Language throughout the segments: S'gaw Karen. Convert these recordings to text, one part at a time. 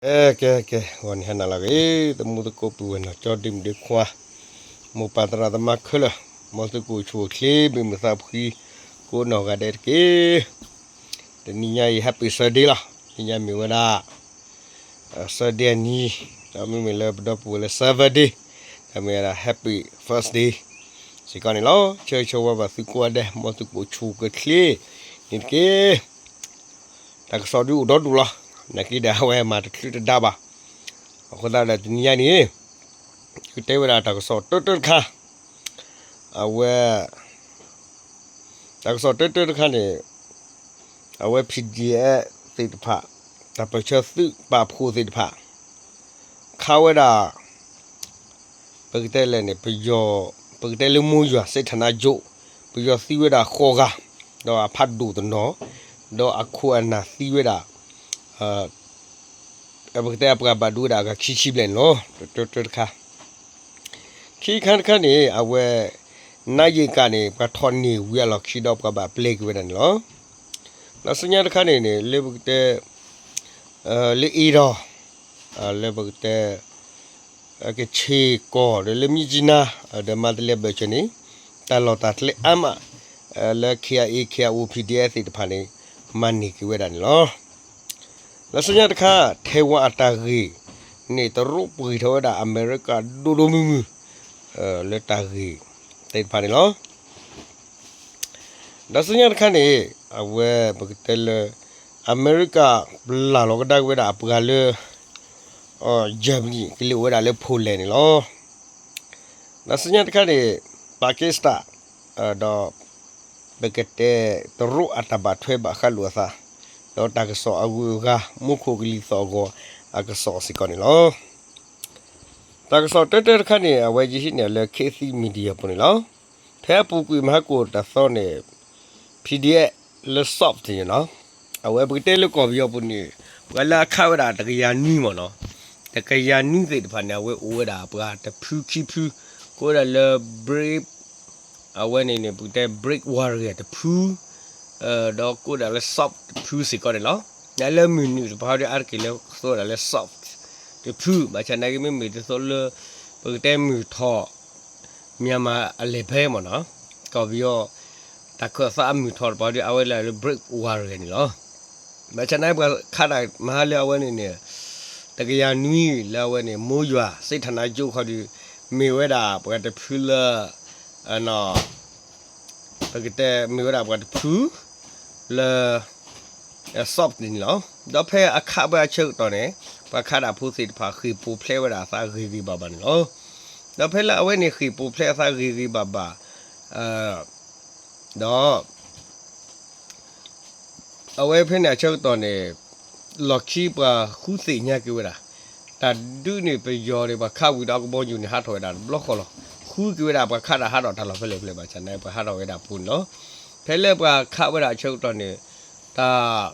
ကဲ ကဲ ကဲ ဂီၤန့ၣ်ဟါနၤလီၤဂ့ၤ သမူသကိးပုၢ်ဝဲၢ်နီၢ်ကၠီဒ့မုၣ်ဒ့ခွါ မိၢ်ပၢ်သရၣ်သမါခဲလၢာ် မ်သုကအိၣ်ဆူၣ်အိၣ်ချ့ ဘၣ်မုာ်သးဖှံ ကိးနီၢ်ဂၤဒဲးတက့ၢ်. တနံၤညါအံၤ Happy Sunday လီၤ. တနံၤညါမ့ၢ်ဝဲဒၣ် Sunday အနံၤ ဒီးမ့မ့ၢ်လၢပဒီပုၢ်ဝဲၢ်လၢ Saturday ဒီးမ့ၢ်ဝဲဒၣ် Happy First Day စ့ၢ်ကီးန့ၣ်လီၤ. ဆၢဂ့ၤဆၢဝါဘၣ်သုကိးဂၤဒဲး မ်သုကအိၣ်ဆူၣ်အိၣ်ချ့န့ၣ်တက့ၢ်. တၢ်ကစီၣ်ဒုးအိၣ်ဒီဒူၣ်လီၤ. နာ်က့ဒီးအဝဲမၤတချုးတဒါဘၣ်. အဃိသတးဒီးတနံၤညါန့ၣ် ကတဲဝဲဒၣ်တၢ်ကစီၣ်တၢတၢတခါ အဝဲ တၢ်ကစီၣ်တၢတၢတခါန့ၣ် အဝဲ P D F သ့ၣ်တဖၣ် တၢ်ပၢၢ်ဆၢသုးပာ်ဖှိၣ်သ့ၣ်တဖၣ် ခးဝဲဒၣ် ပကတဲလဲၣ်န့ၣ် ပယီၤ ပကတဲလၢမိၢ်ယွၤ စ့ထနါကၠိ ပယီၤသံဝဲဒၣ်ဃိးဂၤ ဒီးအဖးဒိၣ်တနီၤ ဒီးအခိၣ်အနၢ်သံဝဲဒၣ် ပကတဲအပှၤဘၣ်ဒိဝဲဒၣ်အဂၤခံဆံဘျဲၣ်န့ၣ်လီၤ. တၢတၢတခါ ခံခါတခါန့ၣ် အဝဲ နါယံၤကၤန့ၣ် ပှၤထီၣ်န့ၢ်ဝံၤအလီၢ်ခံဒီး ပှၤဘၣ်ပျဲက့ၤဝဲဒၣ်န့ၣ်လီၤ. လၢဆူညါတခါန့ၣ်န့ၣ် လၢပကတဲ လၢအ့ဒီး လၢပကတဲ ကဆ့ၣ်ကီၢ်ဒီးလၢမြစ်ကြီးနား ဒီးမန္တလေးဘက်ခြမ်းန့ၣ် တၢ်လီၢ်တၢ်ကျဲအါမး လၢ K I A K I O P D F သ့ၣ်တဖၣ်န့ၣ် မၤန့ၢ်က့ၤဝဲဒၣ်န့ၣ်လီၤ. လၢဆူညါတခါ ထဲဝဲအတၢ်ဂ့ၢ်န့ၣ် တရူးပှ့ၤထီၣ်ဝဲဒၣ်အမဲရကၤဒိၣ်ဒိၣ်မုၢ်မုၢ် လၢတၢ်ဂ့ၢ်သ့ၣ်တဖၣ်န့ၣ်လီၤ. ဒီးဆူညါတခါန့ၣ် အဝဲပကတဲလၢ အမဲရကၤ ပလၢ်လီၤကဒါက့ၤဝဲဒၣ်အပှၤလၢ Germany ကလဲၤအိၣ်ဝဲဒၣ်လၢ Poland န့ၣ်လီၤ. ဒီးဆူညါတခါန့ၣ် Pakistan ဒီး ပကတဲတရူးအတၢ်ဘၣ်ထွဲဘၣ်ဃးလိာ်အသး ဒီးတၢ်ကစီၣ်အဂုၤအဂၤ မူခိၣ်ကလံၤသီၣ်ဂီၤအကစီၣ်စ့ၢ်ကီးန့ၣ်လီၤ. တၢ်ကစီၣ်တၢတၢတခါန့ၣ် အဝဲယဟံးန့ၢ်လၢ ခေတ်သစ် Media ပူၤန့ၣ်လီၤ. ဖဲအပူၤကွံာ်မဟါကိၣ်တၢ်သီန့ၣ် PDF လၢ soft န့ၣ်လီၤ. အဝဲပကတဲလၢကီၢ်ပယီၤပူၤန့ၣ် ပှၤလၢအခးဝဲဒၣ်တကယၤနွံမ့ၢ်နီၤ, တကယၤနွံသ့ၣ်တဖၣ်န့ၣ် အဝဲအိၣ်ဝဲဒၣ်ပှၤတဖုခံဖု, ကိးဝဲဒၣ်လၢ brave အဝဲန့ၣ်န့ၣ် ပကတဲ brave warrior တဖု ဒီးကိးဒၣ်လၢ soft တဖုစ့ၢ်ကီးန့ၣ်လီၤ. လၢမုၢ်နုာ်တပၤဟီဒီး အါတက့ၢ်လၢသိးဒၣ်လၢ soft တဖု, ဘၣ်ဆၣ်နာ်က့မ့မ့ၢ်တသိးလၢ ပကတဲမုၢ်ထီၣ် Myanmar အလဲၤဖဲမ့ၢ်နီၤ, ကီၢ်ပယီၤ တၢ်ခၢၣ်သးအမုၢ်ထီၣ်တပၤဒီး အဝဲလၢ brave warrior န့ၣ်လီၤ. ဘၣ်ဆၣ်နာ်က့ပှၤခးတၢ်မဟါလၢအဝဲန့ၣ်န့ၣ် တကယၤနွံလၢအဝဲန့ၣ် မိၢ်ယွၤ စ့ထနါကၠိခီဒီး မ့ၢ်ဝဲဒၣ်ပှၤတဖုလၢ ပကတဲမ့ၢ်ဝဲဒၣ်ပှၤတဖု လၢ soft န့ၣ်လီၤ. ဒီးဖဲအခးဝဲအဆၢကတီၢ်န့ၣ် ပှၤခးတၢ်ဖိသ့ၣ်တဖၣ်ဃ့ၢ်ပူၤဖျဲးဝဲဒၣ်အသးဂ့ၤဂ့ၤဘၣ်ဘၣ်န့ၣ်လီၤ. ဒီးဖဲလၢအဝဲန့ၣ်ဃ့ၢ်ပူၤဖျဲးအသးဂ့ၤဂ့ၤဘၣ်ဘၣ် ဒီး အဝဲဖဲန့ၣ်အဆၢကတီၢ်န့ၣ် လီၢ်ခံပှၤဃုသ့ၣ်ညါက့ၤဝဲဒၣ် တၢ်ဒုးန့ၣ်ပယီၤန့ၣ် ပှၤခးဝံၤဒီးအကဘီယူၤန့ၣ် ဟးထီၣ်ဝဲဒၣ်တဘျီဃီလီၤ. ဃုက့ၤဝဲဒၣ်ပှၤခးတၢ်ဟးထီၣ်တၢ်လီၢ်ဖဲလဲၣ်ဖဲလဲၣ်ဘၣ်ဆၣ်န့ၣ် ပှၤဟးထီၣ်ဝဲဒၣ်ဖိန့ၣ်လီၤ. ဖဲလၢပှၤခးဝဲဒၣ်အဆၢကတီၢ်န့ၣ် တၢ်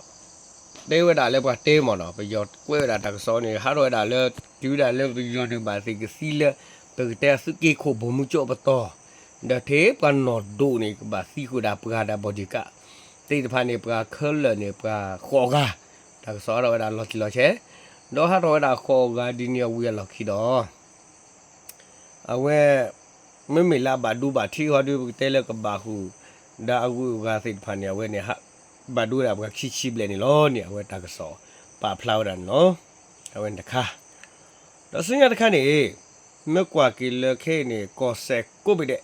တဲဝဲဒၣ်လၢပှၤတဲမ့ၢ်နီၤ, ပယီၤကွဲးဝဲဒၣ်တၢ်ကစီၣ်န့ၣ် ဟးထီၣ်ဝဲဒၣ်လၢ တုၤဝဲဒၣ်လၢပယီၤန့ၣ်ဘၣ်သ့ၣ်ကသံလၢ ပကတဲအသုးက့ခိၣ်ဘိၣ်မူကၠိအပတီၢ်, ဒီးထဲပှၤနီၢ်ဒိၣ်န့ၣ် ကဘၣ်သံဃုာ်ဒၣ်ပှၤဒီး bodyguard သ့ၣ်တဖၣ်န့ၣ် ပှၤခဲလၢာ်န့ၣ် ပှၤဃိးဂၤ, တၢ်ကစီၣ်ဟးထီၣ်ဝဲဒၣ်လီၤတံၢ်လီၤဆဲး, ဒီးဟးထီၣ်ဝဲဒၣ်ဃိးဂၤဒ်န့ၣ်အဝံၤအလီၢ်ခံဒီး အဝဲ မ့မ့ၢ်လၢအဘၣ်ဒိဘၣ်ထံးဃီဒီး ပကတဲလၢကဘၣ်ဃုာ် ဒီးအဂုၤအဂၤသ့ၣ်တဖၣ်န့ၣ် အဝဲန့ၣ် ဘၣ်ဒိဝဲဒၣ်ပှၤခံဆံဘျဲၣ်န့ၣ်လီၤန့ၣ် အဝဲတၢ်ကစီၣ်ပာ်ဖျါဝဲဒၣ်န့ၣ်လီၤ. အဝဲန့ၣ်တခါ ဒီးဆူညါတခါန့ၣ် မ့ၢ်ကွၢ်က့ၤလၢခဲအံၤန့ၣ် ကီၢ်စဲၣ်ကိးဘ့ၣ်ဒဲး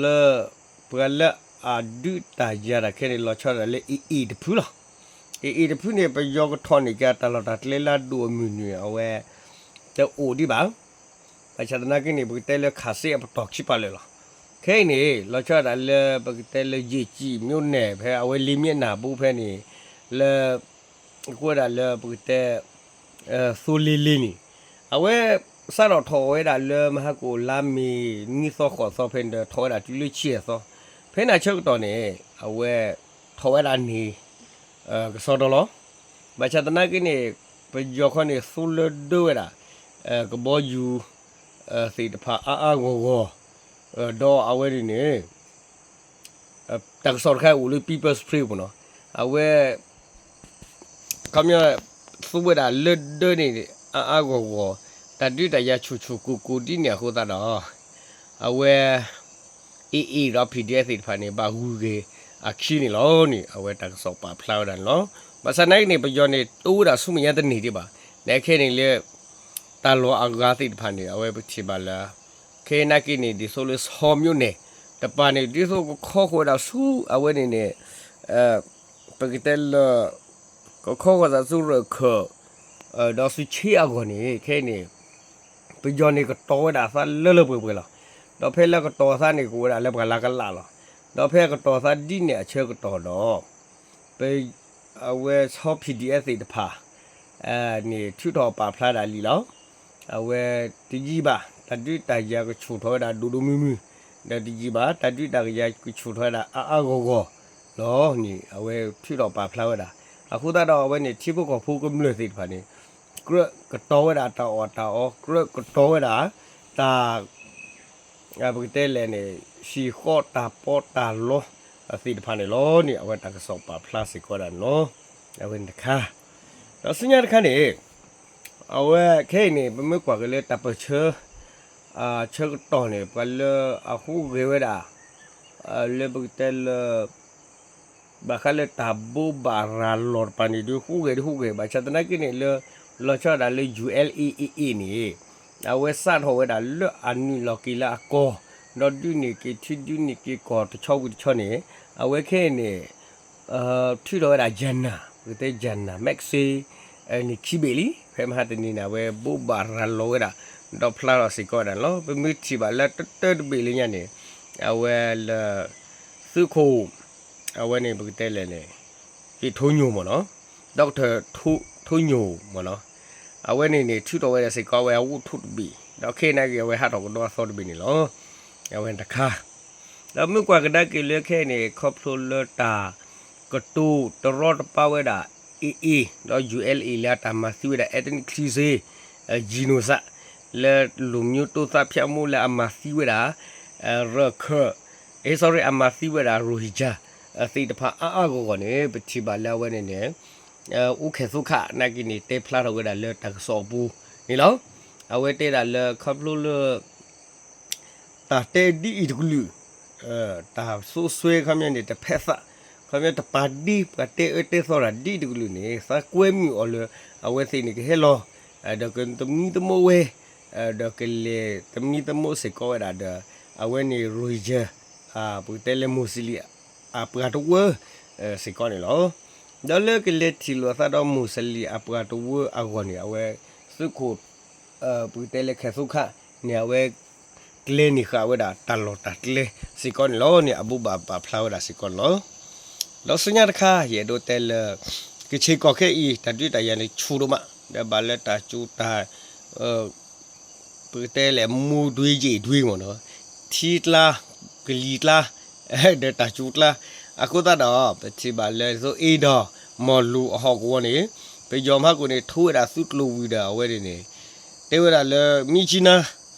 လၢ ပှၤလၢအဒုးတၢ်ယၤတၢ်ခဲန့ၣ် လီၤဆီဒၣ်တၢ်လၢ AA တဖုလီၤ. AA တဖုန့ၣ် ပယီၤကထီၣ်န့ၢ်က့ၤတၢ်လီၢ်တၢ်ကျဲလၢအဒိၣ်အမုၢ်နုာ် အဝဲ တအိၣ်ဒံးဘၣ်. ဘၣ်ဆၣ်သနာ်က့န့ၣ် ပကတဲလၢခးစ့အပတီၢ်ခံပာ်လၢာ်လီၤ. ခဲအံၤန့ၣ် လီၤဆီဒၣ်တၢ်လၢပကတဲလၢ ယ့ၣ်ကံၣ် မြို့နယ် ဖဲအဝဲလ့မ့ၢ်နၢ်ပူၤဖဲန့ၣ် လၢ အကွဲးဒၣ်လၢပကတဲ သိလ့လ့န့ၣ် အဝဲ စးထီၣ်ထီၣ်ဝဲဒၣ်လၢမဟါကိၣ်လါမ့ၤ နွံသီဃိးသီဖဲန့ၣ်ဒီး ထီၣ်ဝဲဒၣ်တုၤလၢဆံယဲၢ်သီ, ဖဲန့ၣ်အဆၢကတီၢ်န့ၣ် အဝဲ ထီၣ်ဝဲဒၣ်န့ၣ် ကစီဒီလီၤ. ဘၣ်ဆၣ်သနာ်က့န့ၣ် ပယီၤခီန့ၣ် သိလၢဒၢဝဲဒၣ် ကဘီယူၤ သ့ၣ်တဖၣ်အါအါဂီၢ်ဂီၢ် ဒီးအဝဲန့ၣ်န့ၣ် တၢ်ကစီၣ်တခါအိၣ်လၢ People's Spring ပူၤနီၤ, အဝဲ ခီပညီ သူဝဲဒၣ်လၢဒၢန့ၣ် အါအါဂီၢ်ဂီၢ်, တၢ်ဒုးတၢ်ယၤဆူၣ်ဆူၣ်ကိၢ်ကိၢ်ဒ်န့ၣ်အဃိသတးဒီး အဝဲ AA ဒီး PDF သ့ၣ်တဖၣ်န့ၣ် ဘၣ်ဂုၤက့ၤအခံန့ၣ်လီၤန့ၣ် အဝဲတၢ်ကစီၣ်ပာ်ဖျါဝဲဒၣ်န့ၣ်လီၤ. ဘၣ်ဆၣ်နာ်က့န့ၣ် ပယီၤန့ၣ် တအိၣ်ဝဲဒၣ်ဆူမဲာ်ညါတန့ၢ်ဒံးဘၣ်. နခဲန့ၣ်လၢ တၢ်လီၢ်အဂၤသ့ၣ်တဖၣ်န့ၣ် အဝဲပထံၣ်ဘၣ်လၢ ခဲနာ်က့န့ၣ် ဒ်သိးလၢဆီမျိုးန့ၣ် တပၤန့ၣ် ဒ်သိးကခီဃီၤဝဲဒၣ်ဆူအဝဲန့ၣ်န့ၣ် ပကတဲလၢ ကခီဃီၤသးဆူရၢၢ်ခၢၣ် ဒီးဆူဆ့အဂီၢ်န့ၣ် ခဲအံၤန့ၣ် ပယီၤန့ၣ်ကတီၤဝဲဒၣ်အသးလၢလၢပှဲၤပှဲၤလီၤ. ဒီးဖဲလၢကတီၤအသးန့ၣ် ကအိၣ်ဝဲဒၣ်လၢပှၤလၢကလးလီၤ. ဒီးဖဲအကတီၤအသးဒ်န့ၣ်အဆၢကတီၢ်ဒီး ပ အဝဲဆီ PDF သ့ၣ်တဖၣ် န့ၣ်ထုးထီၣ်ပာ်ဖျါဒၣ်လံလီၤ. အဝဲတယံာ်ဘၣ် တၢ်ဒုးတၢ်ယၤကဆူၣ်ထီၣ်ဝဲဒၣ်ဒိၣ်ဒိၣ်မုၢ်မုၢ်, ဒီးတယံာ်ဘၣ် တၢ်ဒုးတၢ်ယၤကဆူၣ်ထီၣ်ဝဲဒၣ်အါအါဂီၢ်ဂီၢ်လီၤန့ၣ် အဝဲထုးထီၣ်ပာ်ဖျါဝဲဒၣ်. အဃိသတးဒီးအဝဲန့ၣ် ထံဖိကီၢ်ဖိကမျၢၢ်သ့ၣ်တဖၣ်န့ၣ် ကြၢးကတီၤဝဲဒၣ်တၢ်အီၣ်တၢ်အီ, ကြၢးကတီၤဝဲဒၣ်တၢ် ပကတဲလဲၣ်န့ၣ် ဟံၣ်ဃီတၢ်ပီးတၢ်လီသ့ၣ်တဖၣ်န့ၣ်လီၤန့ၣ် အဝဲတၢ်ကစီၣ်ပာ်ဖျါစ့ၢ်ကီးဒၣ်န့ၣ်လီၤ. အဝဲန့ၣ်တခါ, ဒီးဆူညါတခါန့ၣ် အဝဲခဲအံၤန့ၣ် ပမ့ၢ်ကွၢ်က့ၤလၢတၢ်ပၢၢ်ဆၢ ဆၢကတီၢ်န့ၣ် ပှၤလၢအဟူးဂဲၤဝဲဒၣ် လၢပကတဲလၢ ဘၣ်ဃးလၢတၢ်ဘိးဘၣ်ရၤလီၤတပၤန့ၣ် ဒုးဟူးဂဲၤဒုးဟူးဂဲၤ ဘၣ်ဆၣ်သနာ်က့န့ၣ်လၢ လီၤဆီဒၣ်တၢ်လၢ ယူၣ်အဲလ်အ့ AA န့ၣ် အဝဲစးထီၣ်ဝဲဒၣ်လၢအနုာ်လီၤက့ၤလၢအကီၢ် ဒီးဒုးန့ၢ်က့ၤထံဒုးန့ၢ်က့ၤကီၢ်တဆီဝံၤတဆီန့ၣ် အဝဲခဲအံၤန့ၣ် ထုးထီၣ်ဝဲဒၣ် ယၤနၢ် ပကတဲယၤနၢ် မးစ့ န့ၣ်ခံဘ့ၣ်လံ. ဖဲမဟါတနံၤန့ၣ် အဝဲဘိးဘၣ်ရၤလီၤဝဲဒၣ် ဒီးဖျါထီၣ်စ့ၢ်ကီးဝဲဒၣ်န့ၣ်လီၤ. ပမ့ၢ်ထံၣ်ဘၣ်လၢတၢတၢတဘ့ၣ်လၢညါန့ၣ် အဝဲလၢ သုးခိၣ် အဝဲန့ၣ်ပကတဲလဲၣ်န့ၣ် က့ၤထိညိၣ်မ့ၢ်နီၤ, ဒီကထၢၣ် ထိညိၣ်မ့ၢ်နီၤ, အဝဲန့ၣ်န့ၣ် ထုးထီၣ်ဝဲဒၣ်စ့ၢ်ကီးအဝဲအဝဲထိၣ်တဘ့ၣ် ဒီးခဲအံၤနာ်က့ အဝဲဟးထီၣ်ကဒီးအသီတဘ့ၣ်န့ၣ်လီၤ. အဝဲန့ၣ်တခါ ဒီးမ့ၢ်ကွၢ်ကဒါက့ၤလၢခဲအံၤန့ၣ် ခီဖျိလၢတၢ်ကတိၤတရီတပါဝဲဒၣ် AA ဒီး ယူၣ်အဲလ်အ့ လၢအတၢ်မၤသံဝဲဒၣ် ethnic cleansing, genocide လၢလူမျိုးတုံးသတ်ဖြတ်မှု လၢအမၤသံဝဲဒၣ် ရၢၢ်ခၢၣ် sorry အမၤသံဝဲဒၣ် Rohingya သ့ၣ်တဖၣ်အါအါဂီၢ်ဂီၢ်န့ၣ် ပထံၣ်ဘၣ်လၢအဝဲန့ၣ်န့ၣ် အိၣ်ခဲၣ်သိခးနာ်က့န့ၣ် တဲဖျါထီၣ်ဝဲဒၣ်လၢတၢ်ကစီၣ်အပူၤန့ၣ်လီၤ. အဝဲတဲဒၣ်လၢခီဖျိလၢ တၢ်တဲဒ်အံၤတကလုာ်, တၢ်သိၣ်စွဲခီပညီန့ၣ် တဖဲးသး, ခီပညီတပာ်ဒ့ ပှၤတဲအၢတဲသီတၢ်ဒ်အံၤတကလုာ်န့ၣ် သးကွဲမုာ်အီၤလၢ အဝဲသ့ၣ်န့ၣ်ကဟဲလီၤ ဒီးကသမံသမိးဝဲ ဒီးကလဲၤသမံသမိးစ့ၢ်ကီးဝဲဒၣ်ဒီး အဝဲန့ၣ် Rohingya ပကတဲလၢ Muslim အပှၤတဝၢ စ့ၢ်ကီးန့ၣ်လီၤ. ဒီးလၢကလဲၤထံၣ်လိာ်အသးဒီး Muslim အပှၤတဝၢအဂီၢ်န့ၣ် အဝဲသုးခိၣ် ပကတဲလၢခဲၣ်သိခးန့ၣ် အဝဲကျဲၤန့ၢ်ဃာ်ဝဲဒၣ်တၢ်လီၢ်တၢ်ကျဲစ့ၢ်ကီးန့ၣ်လီၤန့ၣ် အဘိးဘၣ်ပာ်ဖျါဝဲဒၣ်စ့ၢ်ကီးန့ၣ်လီၤ. ဒီးဆူညါတခါ ယအဲၣ်ဒိးတဲလၢ ကခ့ၣ်ကီၢ်ခဲအံၤ တၢ်ဒုးတၢ်ယၤန့ၣ်ဆူၣ်ဒိၣ်မး ဒီးဘၣ်လၢတၢ်စူၤတၢ် ပကတဲလဲၣ် မူဒွံယံာ်ဒွံမ့ၢ်နီၤ, ထံကျါ ကလံၤကျါ ဒီးတၢ်စူၤကျါ, အဃိသတးဒီး ပထံၣ်ဘၣ်လၢသိအ့ဒီး မီၢ်လူၤအဟီၣ်ကဝီၤန့ၣ် ပယီၤမဟါကိၣ်န့ၣ် ထိဝဲဒၣ်သုးကျိၤဝံၤဒီးအဝဲန့ၣ်န့ၣ် တဲဝဲဒၣ်လၢ မြစ်ကြီးနား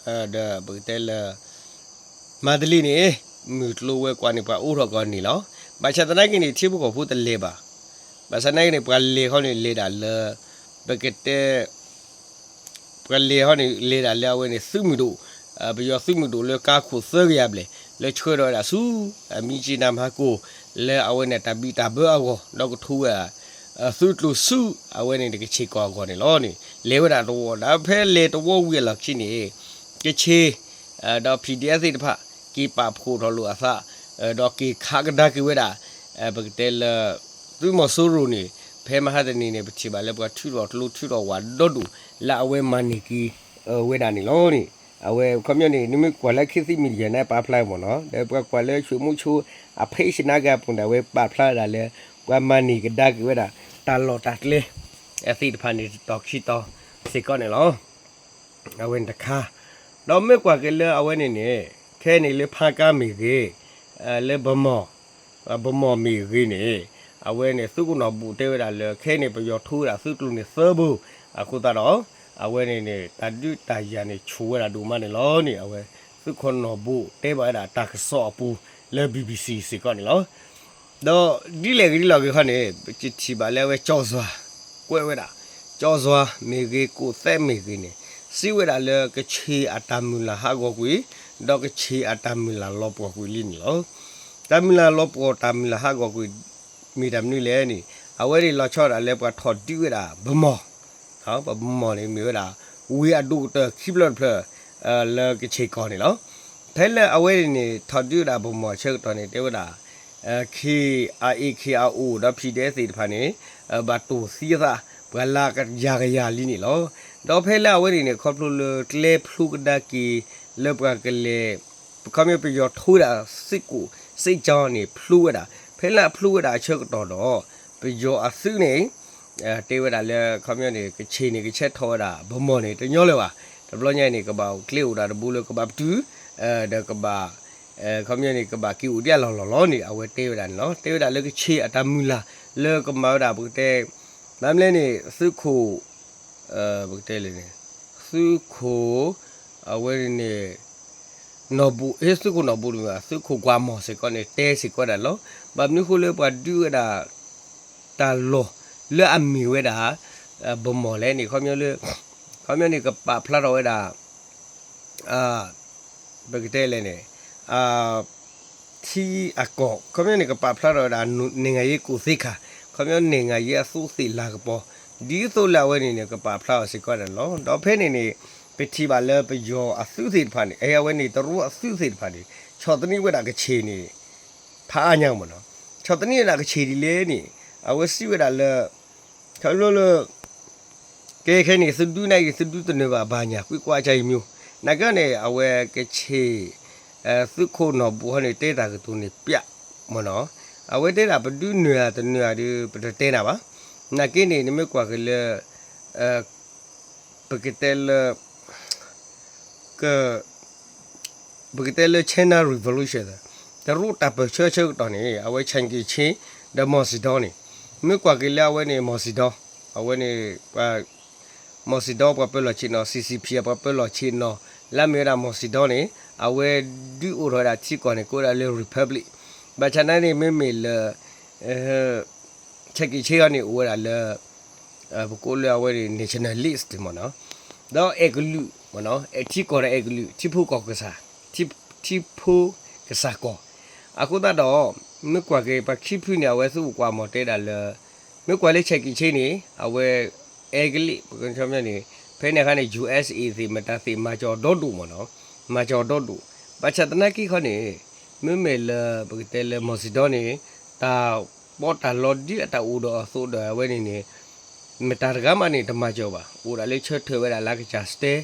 ဒီးပကတဲလၢ မန္တလေးန့ၣ် မုၢ်ကျိၤဝဲၤကွာ်န့ၣ်ပှၤအိးထီၣ်ကီးန့ၣ်လီၤ. ဘၣ်ဆၣ်သနာ်က့န့ၣ် ထံဖိကီၢ်ဖိတလဲၤဘၣ်. ဘၣ်ဆၣ်သနာ်က့န့ၣ် ပှၤလဲၤခီန့ၣ်လဲၤဒၣ်လၢ ပကတဲ ပှၤလဲၤဟီန့ၣ် လဲၤဒၣ်လၢအဝဲန့ၣ် သုးမုၢ်ဒိၣ်, ပယီၤသုးမုၢ်ဒိၣ်လၢကါခိၣ်သၢကယၤဘျဲၣ် လၢဆှၢထီၣ်ဝဲဒၣ်ဆူ မြစ်ကြီးနား မဟါကိၣ် လၢအဝဲန့ၣ်တၢ်ဘံၣ်တၢ်ဘၢအဂီၢ် ဒီးကထိဝဲဒၣ် သုးကျိၤဆူ အဝဲန့ၣ်တကဆ့ၣ်ကီၢ်အဂီၢ်န့ၣ်လီၤန့ၣ် လဲၤဝဲဒၣ်တဝီ ဒီးဖဲလဲၤတဝီဝံၤအလီၢ်ခံန့ၣ် ကဆ့ၣ် ဒီး PDF သ့ၣ်တဖၣ် က့ၤပာ်ဖှိၣ်ထီၣ်လိာ်အသး ဒီးက့ၤခးကဒါက့ၤဝဲဒၣ် ပကတဲလၢ သုးမီၤစိရိၤန့ၣ် ဖဲမဟါတနံၤန့ၣ် ပထံၣ်ဘၣ်လၢပှၤထုးထီၣ်ကျိထုးထီၣ်ဝးဒီဒူၣ် လၢအဝဲမၤန့ၢ်က့ၤ ဝဲဒၣ်န့ၣ်လီၤန့ၣ် အဝဲခီပညီန့ၣ် နမ့ၢ်ကွၢ်လၢ ခေတ်သစ် Media န့ၣ် ပာ်ဖျါမ့ၢ်နီၤ ဒီးပှၤကွၢ်လၢ ရွှေမိုးချို အ page နာ်က့အပူၤန့ၣ် အဝဲပာ်ဖျါဝဲဒၣ်လၢ ပှၤမၤန့ၢ်ကဒါက့ၤဝဲဒၣ် တၢ်လီၢ်တၢ်ကျဲ သ့ၣ်တဖၣ်န့ၣ် တတီၤခံတီၤစ့ၢ်ကီးန့ၣ်လီၤ. အဝဲန့ၣ်တခါ ဒီးမ့ၢ်ကွၢ်က့ၤလၢအဝဲန့ၣ်န့ၣ် ခဲအံၤန့ၣ်လၢဖါကါမ့ၢ်ဂ့ၤ, လၢ ဗန်းမော်မ့ၢ်ဂ့ၤန့ၣ် အဝဲန့ၣ်သုးခိၣ်နီၢ်ဘူၣ်တဲဝဲဒၣ်လၢ ခဲအံၤန့ၣ် ပယီၤထိဝဲဒၣ်သုးကျိၤန့ၣ်သၢဘိ အဃိသတးဒီး အဝဲန့ၣ်န့ၣ် တၢ်ဒုးတၢ်ယၤန့ၣ်ဆူၣ်ဝဲဒၣ်ဒိၣ်မးန့ၣ်လီၤန့ၣ် အဝဲသုးခိၣ်နီၢ်ဘူၣ်တဲဘၣ်ဝဲဒၣ်တၢ်ကစီၣ်အပူၤလၢ BBC စ့ၢ်ကီးန့ၣ်လီၤ. ဒီးဒ်လဲၣ်ဂ့ၤဒ်လဲၣ်ဂ့ၤခီန့ၣ် ပထံၣ်ဘၣ်လၢအဝဲ ကျော်စွာ ကွဲးဝဲဒၣ် ကၠီစွါမ့ၢ်ဂ့ၤ ကိးသဲးမ့ၢ်ဂ့ၤန့ၣ် စံးဝဲဒၣ်လၢကခ့ၣ်အတၢ်မုၢ်လၢ်ဟးဂီၤကွံာ် ဒီးကခ့ၣ်အတၢ်မုၢ်လၢ်လီၤပှီၢ်ကွံာ်လံန့ၣ်လီၤ. တၢ်မုၢ်လၢ်လီၤပှီၢ် တၢ်မုၢ်လၢ်ဟးဂီၤကွံာ် မ့ၢ်တၢ်မနုၤလဲၣ်န့ၣ် အဝဲန့ၣ်လီၤဆီဒၣ်တၢ်လၢပှၤထီၣ်ဒုးဝဲဒၣ် ဗန်းမော် ဗန်းမော်န့ၣ် မ့ၢ်ဝဲဒၣ် ဝ့ၢ်အဒိၣ်ကတၢၢ်ခံဖျၢၣ်တဖျၢၣ် လၢကခ့ၣ်ကီၢ်န့ၣ်လီၤ. ဖဲလၢအဝဲန့ၣ်န့ၣ် ထီၣ်ဒုးဝဲဒၣ် ဗန်းမော် အဆၢကတီၢ်န့ၣ် တဲဝဲဒၣ် ခ့ၣ် အ့ၣ် ခ့ၣ် အအိၣ် ဒီး ဖံဒဲသ့ၣ်တဖၣ်န့ၣ် ဘၣ်တိၢ်သံအသး ပှၤလၢကယၤကယၤလံန့ၣ်လီၤ. ဒီးဖဲလၢအဝဲန့ၣ်န့ၣ် ခီဖျိလၢကျဲဖျိကဒါက့ၤ လၢပှၤကလဲၤ ခီပညီပယီၤထိဝဲဒၣ် စစ်ကိုင်း စစ်ကြောင်း န့ၣ် ဖျိဝဲဒၣ် ဖဲလၢအဖျိဝဲဒၣ်အဆၢကတီၢ်ဒီး ပယီၤအသုးန့ၣ် တဲဝဲဒၣ်လၢ ခီပညီန့ၣ် ကခ့ၣ်န့ၣ် ကဆဲးထီၣ်ဝဲဒၣ် ဗန်းမော် န့ၣ် တညီလၢၤဘၣ်. တဘျီညါအံၤန့ၣ် ကဘၣ်အိၣ်ကျဲအိၣ်ဒၣ်တဘိလၢကဘၣ်ပတုာ် ဒီးကဘၣ် ခီပညီန့ၣ် ကဘၣ်က့ၤအိၣ်ဒံးအလီၢ်လီၢ်လီၤန့ၣ် အဝဲတဲဝဲဒၣ်န့ၣ်လီၤ. တဲဝဲဒၣ်လၢကခ့ၣ်အတၢ်မုၢ်လၢ် လၢကမၤဝဲဒၣ်ပကတဲ မ့ၢ်မနုၤလဲၣ်န့ၣ် သုးခိၣ် ပကတဲလဲၣ်န့ၣ် သုးခိၣ် အဝဲန့ၣ် နီၢ်ဘူး ဟ့ သုးခိၣ်နီၢ်ဘူးတမ့ၢ်ဘၣ် သုးခိၣ်ကွၢ်မီၢ်စ့ၢ်ကီးန့ၣ် တဲစ့ၢ်ကီးဒၣ်လီၤ. ဘၣ်မနုၤဃိလၢပှၤဒုးဝဲဒၣ် တၢ်လီၢ်လၢအမ့ၢ်ဝဲဒၣ် ဗန်းမော် လဲၣ်န့ၣ် ခီပညီလၢ ခီပညီန့ၣ် ကပာ်ဖျါထီၣ်ဝဲဒၣ် ပကတဲလဲၣ်န့ၣ် ထံအကီၢ် ခီပညီန့ၣ် ကပာ်ဖျါထီၣ်ဝဲဒၣ် နိုင်ငံရေးကိုယ်သီးခါ ခီပညီ နိုင်ငံရေး အသိးသ့ၣ်လၤကပီၤ ဒ်သိးလၢအဝဲန့ၣ်န့ၣ် ကပာ်ဖျါအီၤစ့ၢ်ကီးန့ၣ်လီၤ. ဒီးဖဲန့ၣ်န့ၣ် ပထံၣ်ဘၣ်လၢပယီၤအသုးသ့ၣ်တဖၣ်န့ၣ် အဝဲန့ၣ် တရူးအသုးသ့ၣ်တဖၣ်န့ၣ် ဆီၣ်သနံးဝဲဒၣ်ကခ့ၣ်န့ၣ် ဖးအါညါမ့ၢ်နီၤ ဆီၣ်သနံးဝဲဒၣ်ကခ့ၣ်ဒ်လဲၣ်န့ၣ် အဝဲစံးဝဲဒၣ်လၢ ခီဖျိလၢ ကဲခဲန့ၣ် သုဒုးနၤအံၤ သုဒုးတနၢၤဘၣ်ဘၣ်ညါ ကွံကွၢ်အကါအံၤမ့ၢ် နာ်က့န့ၣ် အဝဲကခ့ၣ် သုးခိၣ်နီၢ်ဘူးဟီန့ၣ် တဲတၢ်ကတိၤန့ၣ် ပျး မ့ၢ်နီၤ အဝဲတဲဒၣ် ပဒုးနၢၤဧါတနၢၤဧါဒီး ပတတဲနၤဘၣ်. နာ်က့န့ၣ် နမ့ၢ်ကွၢ်က့ၤလၢ ပကတဲလၢ က ပကတဲလၢ China Revolution တရူးတၢ်ပၢၢ်ဆၢဆၢကတီၢ်န့ၣ် အဝဲ Chiang Kai-shek ဒီး Mao Zedong န့ၣ် မ့ၢ်ကွၢ်က့ၤလၢအဝဲန့ၣ် Mao Zedong အဝဲန့ၣ် ပှၤ Mao Zedong ပှၤပၢလီၢ်ဆ့ၣ်နီၤ C C P ပှၤပၢလီၢ်ဆ့ၣ်နီၤ လၢအမ့ၢ်ဝဲဒၣ် Mao Zedong န့ၣ် အဝဲဒုးအိၣ်ထီၣ်ဝဲဒၣ်ထံကီၢ်န့ၣ် ကိးဝဲဒၣ်လၢ Republic ဘၣ်ဆၣ်နာ်န့ၣ် မ့မ့ၢ်လၢ Chiang Kai-shek န့ၣ် အိၣ်ဝဲဒၣ်လၢ ပကိးလၢအဝဲန့ၣ် nationalist မ့ၢ်နီၤ ဒီးအဲၣ်ကလုာ်မ့ၢ်နီၤ အဲၣ်ထံကီၢ်ဒီးအဲၣ်ကလုာ် ထံဖိကီၢ်ကစၢ် ထံ ထံဖိကစၢ်ကီၢ် အဃိသတးဒီး မ့ၢ်ကွၢ်က့ၤပှၤခံဖုန့ၣ် အဝဲသုးခိၣ်ကွၢ်မီၢ်တဲဒၣ်လၢ မ့ၢ်ကွၢ်လၢ Chiang Kai-shek န့ၣ် အဝဲ အဲကလံး ပကန့ၣ် ဖဲန့ၣ်အခါန့ၣ် ယူၣ်အ့းအ့းသ့ၣ် မတၤသ့ၣ် မၤစၢၤအီၤဒီဒူၣ်မ့ၢ်နီၤ မၤစၢၤအီၤဒီဒူၣ် ဘၣ်ဆၣ်သနာ်က့ခီန့ၣ် မ့မ့ၢ်လၢ ပကတဲလၢ Mao Zedong န့ၣ် တၢ်ပီးတၢ်လီဒ်အတၢ်အိၣ်ဒီးအသိးဒီးအဝဲန့ၣ်န့ၣ် မတၤတဂၤမးန့ၣ် တမၤစၢၤဘၣ် အိၣ်ဒၣ်လၢဆၢထၢၣ်ဝဲဒၣ်လၢကစၢ်စတဲ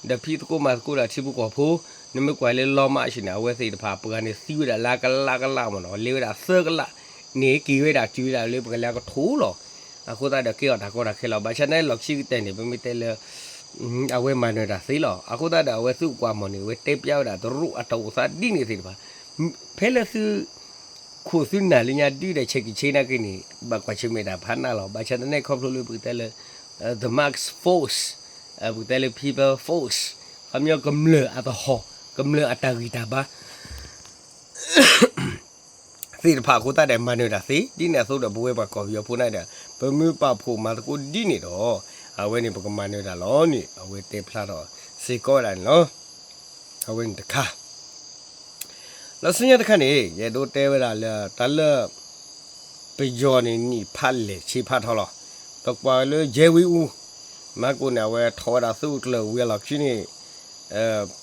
ဒီးဖံးသကိးမၤသကိးဒၣ်ထံဖိကီၢ်ဖိ နမ့ၢ်ကွၢ်လၢလီမးအဆ့ၣ်န့ၣ် အဝဲသ့ၣ်တဖၣ် ပှၤန့ၣ်သံဝဲဒၣ်လၢကလးကလးမ့ၢ်နီၤ လဲၤဝဲဒၣ်သၢကလးန့ၣ် က့ၤဝဲဒၣ်တုၤဝဲဒၣ်လၢပကလဲၤကထိလီၤ အဃိသတးဒီးကဲအီၤတၢ်ကီတၢ်ခဲလီၤ ဘၣ်ဆၣ်န့ၣ်လီၢ်ခံကတၢၢ်န့ၣ် ပမ့ၢ်တဲလၢ အဝဲမၤနၢၤတၢ်သ့လီၤ အဃိသတးဒီးအဝဲသုးခိၣ်ကွၢ်မီၢ်န့ၣ် အဝဲတဲပျးဝဲဒၣ်တရူးအတၢ်အိၣ်သးဒ်န့ၣ်သ့ၣ်တဖၣ် ဖဲလၢသု ခိၣ်သုနၢ်လၢညါဒုးဒီး Chiang Kai-shek နာ်က့န့ၣ် ဘၣ်ကွၢ်ဆၢၣ်မဲာ်တၢ်ဖးနးလီၤ ဘၣ်ဆၣ်သနာ်က့ခီဖျိလၢပကတဲလၢ the mass force ပကတဲလၢ people force ခီပညီကမျၢၢ်အသဟီၣ် ကမျၢၢ်အတၢ်ဂံၢ်တၢ်ဘါ သ့ၣ်တဖၣ်အဃိသတးဒီး မၤနၢၤတၢ်သ့ ဒ်န့ၣ်အသိးဒီး ပဝဲပှၤကီၢ်ပယီၤဖိန့ၣ်ဒီး ပမ့ၢ်ပာ်ဖှိၣ်မၤသကိးဒ်န့ၣ်ဒီး အဝဲန့ၣ်ပကမၤနၢၤတၢ်လီၤန့ၣ် အဝဲတဲဖျါထီၣ်စ့ၢ်ကီးဝဲဒၣ်န့ၣ်လီၤ. အဝဲန့ၣ်တခါ လၢဆူညါတခါန့ၣ် ယအဲၣ်ဒိးတဲဝဲဒၣ်လၢ တၢ်လၢ ပယီၤန့ၣ် နံၣ်ဖးလဲၢ်ဆံဖးထီလီၤ. ပကွၢ်လၢ ရဲဝင်းဦး မၤကိးန့ၣ် အဝဲထီၣ်ဝဲဒၣ်သုးကျၢၢ်ဝံၤအလီၢ်ခံန့ၣ်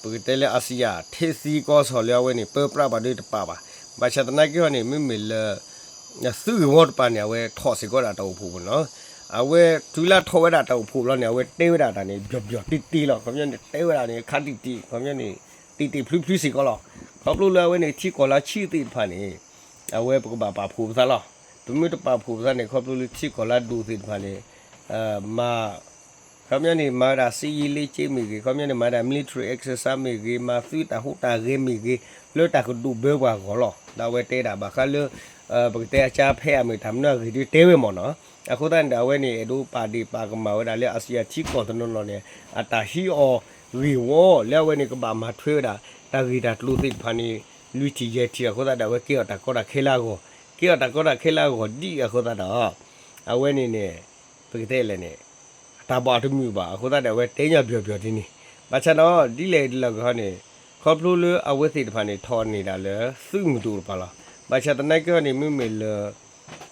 ပကတဲလၢ အစံယၤ ထံသံကီၢ်ဆီၣ်လၢအဝဲန့ၣ် ပၢပြးပှၤဒုးတပာ်ဘၣ်. ဘၣ်ဆၣ်သနာ်က့ဟီန့ၣ် မ့မ့ၢ်လၢ သုးဂ့ၢ်ဝီတပၤန့ၣ် အဝဲထီၣ်စ့ၢ်ကီးဒၣ်တၢ်အိၣ်ဖှိၣ်မ့ၢ်နီၤ. အဝဲတုၤလၢထီၣ်ဝဲဒၣ်တၢ်အိၣ်ဖှိၣ်လီၤန့ၣ် အဝဲတဲဝဲဒၣ်တၢ်န့ၣ် ပျီၣ်ပျီၣ်တ့တ့လီၤ. ခီပညီန့ၣ် တဲဝဲဒၣ်န့ၣ် ခါတံၢ်တံၢ် ခီပညီန့ၣ် တံၢ်တံၢ်ဖျုဖျုစ့ၢ်ကီးလီၤ. ခီဖျိလၢအဝဲန့ၣ် ထံကီၢ်လၢဆံးသ့ၣ်တဖၣ်န့ၣ် အဝဲပကဘၣ်ပာ်ဖှိၣ်ပသးလီၤ. ပမ့ၢ်တပာ်ဖှိၣ်ပသးန့ၣ် ခီဖျိလၢထံကီၢ်လၢဒိၣ်သ့ၣ်တဖၣ်န့ၣ် မၤ ခီပညီန့ၣ် မၤဝဲဒၣ် စစ်ရေးလေ့ကျင့် မ့ၢ်ဂ့ၤ, ခီပညီန့ၣ် မၤဝဲဒၣ် military exercise မ့ၢ်ဂ့ၤ, မၤသုးတၢ်ဟူးတၢ်ဂဲၤမ့ၢ်ဂ့ၤ, လၢတၢ်ကဒိးဘၢပှၤဂီၢ်လီၤ. ဒီးအဝဲတဲဒၣ်ဘၣ်ဃးလၢ ပကတဲအကါဖဲအမ့ၢ်တၢ်မနုၤအဂ့ၢ်ဒ်တဲဝဲမ့ၢ်နီၤ. အဃိသတးန့ၣ်ဒီး အဝဲန့ၣ် အဲၣ်ဒိးပာ်ဒ့ၣ်ပာ်ကမၣ်ဝဲဒၣ်လၢ အစံယၤထံကီၢ်တနီၤနီၤန့ၣ် အတၢ်ဟံးအီၤဂ့ၢ်ဝီ လၢအဝဲန့ၣ် ကဘၣ်မၤထွဲဝဲဒၣ် တၢ်ဂ့ၢ်တၢ်ကျိၤသ့ၣ်တဖၣ်န့ၣ် လွံၢ်ထံၣ်ယဲၢ်ထံၣ်အဃိသတးဒီး အဝဲကဲအီၤတၢ်ကီတၢ်ခဲလၢအဂီၢ်, ကဲအီၤတၢ်ကီတၢ်ခဲလၢအဂီၢ်ဒ်အဃိသတးဒီး အဝဲန့ၣ်န့ၣ် ပကတဲလဲၣ်န့ၣ် တၢ်ဘၣ်အီၤတမုာ်ဘၣ်. အဃိသတးဒီး အဝဲတဲညီဘျီဘျီဒ်န့ၣ်. ဘၣ်ဆၣ်ဒီး ဒ်လဲၣ်ဒ်လဲၣ်ဂ့ၤဟီန့ၣ် ခီဖျိလၢအဝဲသ့ၣ်တဖၣ်န့ၣ် ထီၣ်န့ၢ်ဒၣ်လၢသုးမုၢ်ဒိၣ်တပၤလီၤ. ဘၣ်ဆၣ်သနာ်က့ဟီန့ၣ် မ့မ့ၢ်လၢ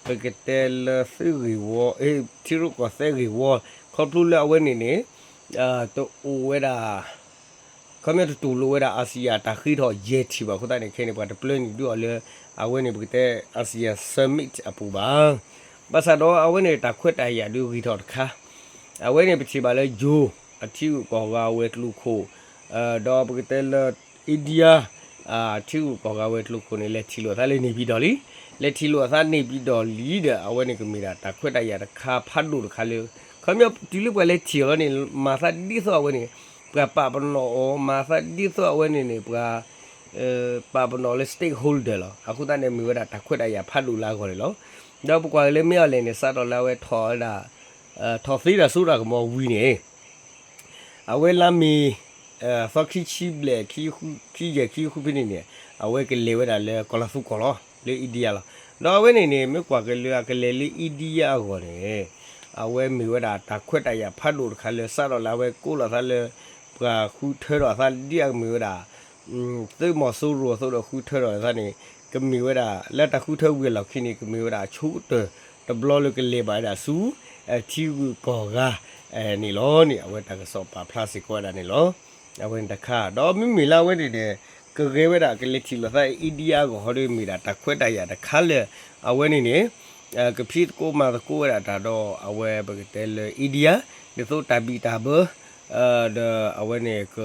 ပကတဲလၢသုးဂ့ၢ်ဝီ ထံရူၢ်ကီၢ်သဲးဂ့ၢ်ဝီ ခီဖျိလၢအဝဲန့ၣ်န့ၣ် တအိၣ်ဝဲဒၣ် ခီပညီတတူၢ်လိာ်ဝဲဒၣ် ASEAN တၢ်ဃ့ထီၣ်ယဲၢ်ထံၣ်ဘၣ်အဃိသတးန့ၣ် ခဲအံၤန့ၣ် ပှၤတပျဲနုာ်ဒုးအီၤလၢ အဝဲန့ၣ် ပကတဲ ASEAN Summit အပူၤဘၣ်. ဘၣ်ဆၣ်ဒီးအဝဲန့ၣ် တၢ်ခွဲးတၢ်ယာ်ဒုးဂ့ၤထီၣ်တခါ, အဝဲန့ၣ် ပထံၣ်ဘၣ်လၢ Joe အထံဂုၤကီၢ်ဂၤဝဲၤကျိၤခိၣ် ဒီးပကတဲလၢ India အထံဂုၤကီၢ်ဂၤဝဲၤကျိၤခိၣ်န့ၣ် လဲၤထံၣ်လိာ်အသးလၢ နေပြည်တော် လံ. လဲၤထံၣ်လိာ်အသး နေပြည်တော် လံဒီး အဝဲန့ၣ်ကမ့ၢ်ဒၣ်တၢ်ခွဲးတၢ်ယာ်တခါဖးဒိၣ်တခါလၢ ခီပညီတုၤလၢပှၤလဲၤထံၣ်အီၤလီၤန့ၣ် မၤသးဒ်သိးအဝဲန့ၣ် ပှၤပာ်ပနီၣ်အီၤ မၤသးဒ်သိးအဝဲန့ၣ်န့ၣ် ပှၤ ပာ်ပနီၣ်လၢ stakeholder လီၤ. အဃိသတးန့ၣ် မ့ၢ်ဝဲဒၣ်တၢ်ခွဲးတၢ်ယာ်ဖးဒိၣ်လၢအဂီၢ်န့ၣ်လီၤ. ဒီးပကွၢ်က့ၤလၢ မင်းအောင်လှိုင် န့ၣ် စးထီၣ်လၢအဝဲထီၣ်ဝဲဒၣ် ထီၣ်သ့တၢ်စိတၢ်ကမီၤဝံၤန့ၣ် အဝဲလါမ့ၤ သီခံဆံဘျဲၣ် ခံယဲၢ်ခံဃုဖဲန့ၣ်န့ၣ် အဝဲကလဲၤဝဲဒၣ်လၢကီၢ်လၤသူကီၢ်လီၤ လၢ India လီၤ. ဒီးအဝဲန့ၣ်န့ၣ် မ့ၢ်ကွၢ်က့ၤလၢအကလဲၤလၢ India အဂီၢ်န့ၣ် အဝဲမ့ၢ်ဝဲဒၣ်တၢ်ခွဲးတၢ်ယာ်ဖးဒိၣ်တခါလၢ စးထီၣ်လၢအဝဲကိးလီၤသးလၢ ပှၤဃုထၢထီၣ်အသးဒ်အကမ့ၢ်ဝဲဒၣ် သုးမီၤစိရိၤအသိးဒီးဃုထၢထီၣ်အသးန့ၣ် ကမ့ၢ်ဝဲဒၣ် လၢတၢ်ဃုထၢဝံၤအလီၢ်ခံန့ၣ် ကမ့ၢ်ဝဲဒၣ်အဆိကတၢၢ်တဘျီလၢကလဲၤဘၣ်ဝဲဒၣ်ဆူ ထံဂုၤကီၢ်ဂၤန့ၣ်လီၤန့ၣ် အဝဲတၢ်ကစီၣ်ပာ်ဖျါစ့ၢ်ကီးဝဲဒၣ်န့ၣ်လီၤ. အဝဲန့ၣ်တခါ ဒီးမ့မ့ၢ်လၢအဝဲန့ၣ်န့ၣ် ကဂဲၤဝဲဒၣ်ကလဲၤထံၣ်လိာ်သး India အဂီၢ်ဟီဒီး မ့ၢ်ဒၣ်တၢ်ခွဲးတၢ်ယာ်တခါလၢ အဝဲန့ၣ်န့ၣ် ကဖံးသကိးမၤသကိးဝဲဒၣ်တၢ်ဒီး အဝဲပကတဲလၢ India ဒ်သိးတၢ်ဘံၣ်တၢ်ဘၢ ဒီးအဝဲန့ၣ်က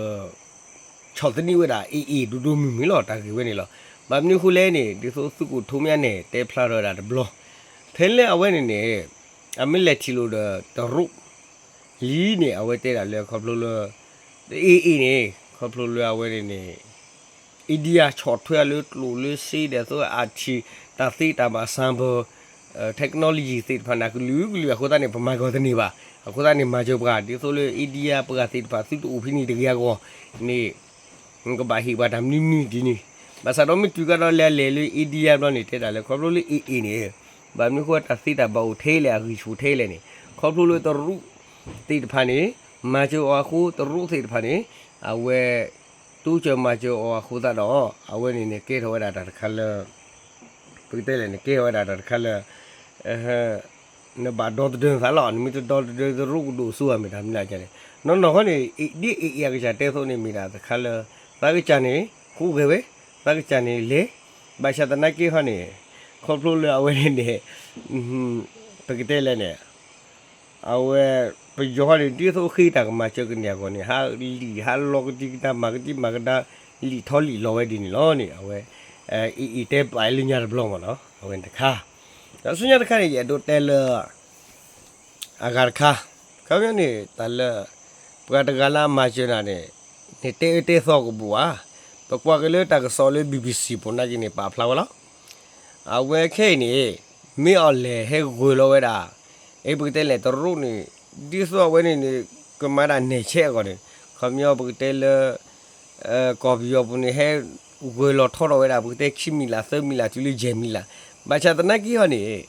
ဆီၣ်သနံးဝဲဒၣ် AA ဒိၣ်ဒိၣ်မုၢ်မုၢ်လီၤ တၢ်ဂ့ၢ်ဝဲန့ၣ်လီၤ. ဘၣ်မနုၤအဃိလဲၣ်န့ၣ် ဒ်သိးသုးခိၣ်ထူမၠါန့ၣ် တဲဖျါထီၣ်ဝဲဒၣ်တဘျီ ဖဲလၢအဝဲန့ၣ်န့ၣ် အမ့ၢ်လဲၤထံၣ်လိာ်ဒီးတရူး လံန့ၣ် အဝဲတဲဒၣ်လၢခီဖျိလၢ AA န့ၣ် ခီဖျိလၢအဝဲန့ၣ်န့ၣ် India ဆီၣ်ထွဲလၢကျိၣ်လၢစ့ဒီးသိးအထံၣ် တၢ်သ့တၢ်ဘၣ် sample technology သ့ၣ်တဖၣ်န့ၣ် ကလုာ်ကလုာ်အဃိသတးန့ၣ် ပမၤကီၢ်တန့ၢ်ဘၣ်. အဃိသတးန့ၣ် မၤစၢၤပှၤ ဒ်သိးလၢ India ပှၤသ့ၣ်တဖၣ်သုတအိၣ်ဖဲန့ၣ်တဂ့ၤအဂီၢ်န့ၣ် ကဘၣ်ဟ့ၣ်ပှၤတၢ်မနုၤမနုၤဒ်န့ၣ်. ဘၣ်ဆၣ်ဒီးမ့ၢ်တုၤကဒီးလဲၤလဲၤလၢ India ဘျီန့ၣ် တဲဒၣ်လၢခီဖျိလၢ AA န့ၣ် ဘၣ်မနုၤဃိတၢ်သ့တၢ်ဘၣ်အိၣ်ထဲလဲၣ် အဂံၢ်ဆူၣ်ထဲလဲၣ်န့ၣ် ခီဖျိလၢတရူးသ့ၣ်တဖၣ်န့ၣ် မၤစၢၤအီၤအဃိ တရူးသ့ၣ်တဖၣ်န့ၣ် အဝဲ တိစၢၤမၤစၢၤအီၤအဃိသတးဒီး အဝဲန့ၣ်န့ၣ် ကဲထီၣ်ဝဲဒၣ်တၢ်တခါလၢ ပကတဲလဲၣ်န့ၣ် ကဲထီၣ်ဝဲဒၣ်တၢ်တခါလၢ နဘၣ်ဒီသဒၢနသးလီၤ. နမ့ၢ်တဒီသဒၢတရူးကဒိၣ်စိအမ့ၢ်တၢ်မနုၤလဲၣ်န့ၣ် နီၢ်နီၢ်ဃီန့ၣ် ဒ် AA အကစၢ်တဲအသိးန့ၣ် မ့ၢ်ဒၣ်တခါလၢ သးကစၢ်န့ၣ် ဃိဂဲၤဝဲ သးကစၢ်န့ၣ်လဲၤ ဘၣ်ဆၣ်သနာ်က့ဟီန့ၣ် ခီဖျိလၢအဝဲန့ၣ်န့ၣ် ပကတဲလဲၣ်န့ၣ် အဝဲ ပယီၤန့ၣ် ဒ်သိးဃ့တၢ်ကမၤစၢၤကန့ၢ်အဂီၢ်န့ၣ် ဟးလံၣ်ဟးလီၤကဒံကဒါ မၤကဒံမၤကဒါ လံၣ်ထီလံၣ်လီၤဝဲဒ်န့ၣ်လီၤန့ၣ် အဝဲ AA တဲပာ်လၢညါတဘျီမ့ၢ်နီၤ အဝဲန့ၣ်တခါ ဒီးဆူညါတခါန့ၣ် ယအဲၣ်ဒိးတဲလၢ အဂၤတခါ ခီပညီန့ၣ် တၢ်လၢ ပှၤတဂၤလၢအမၤစၢၤနၤန့ၣ် နတဲအၢတဲသီကဘူးဧါ. ပကွၢ်က့ၤလၢတၢ်ကစီၣ်လၢ BBC ပူၤနာ်က့န့ၣ် ပာ်ဖျါဝဲလီၤ. အဝဲခဲအံၤန့ၣ် မ့ၢ်အီၤလဲၣ်ဟဲဂၢၤလီၤဝဲဒၣ် အဲ ပကတဲလဲၣ် တရူးန့ၣ် ဒ်သိးအဝဲန့ၣ်န့ၣ် ကမၤဒၣ်နဲၣ်ဆဲးအဂီၢ်န့ၣ် ခီပညီပကတဲလၢ ကီၢ်ပယီၤပူၤန့ၣ် ဟဲဂၢၤလီၤထီထီၣ်ဝဲဒၣ် ပကတဲခံမံၤလၢ် သၢမံၤလၢ် တုၤလၢယဲၢ်မံၤလၢ် ဘၣ်ဆၣ်သနာ်က့ဟီန့ၣ်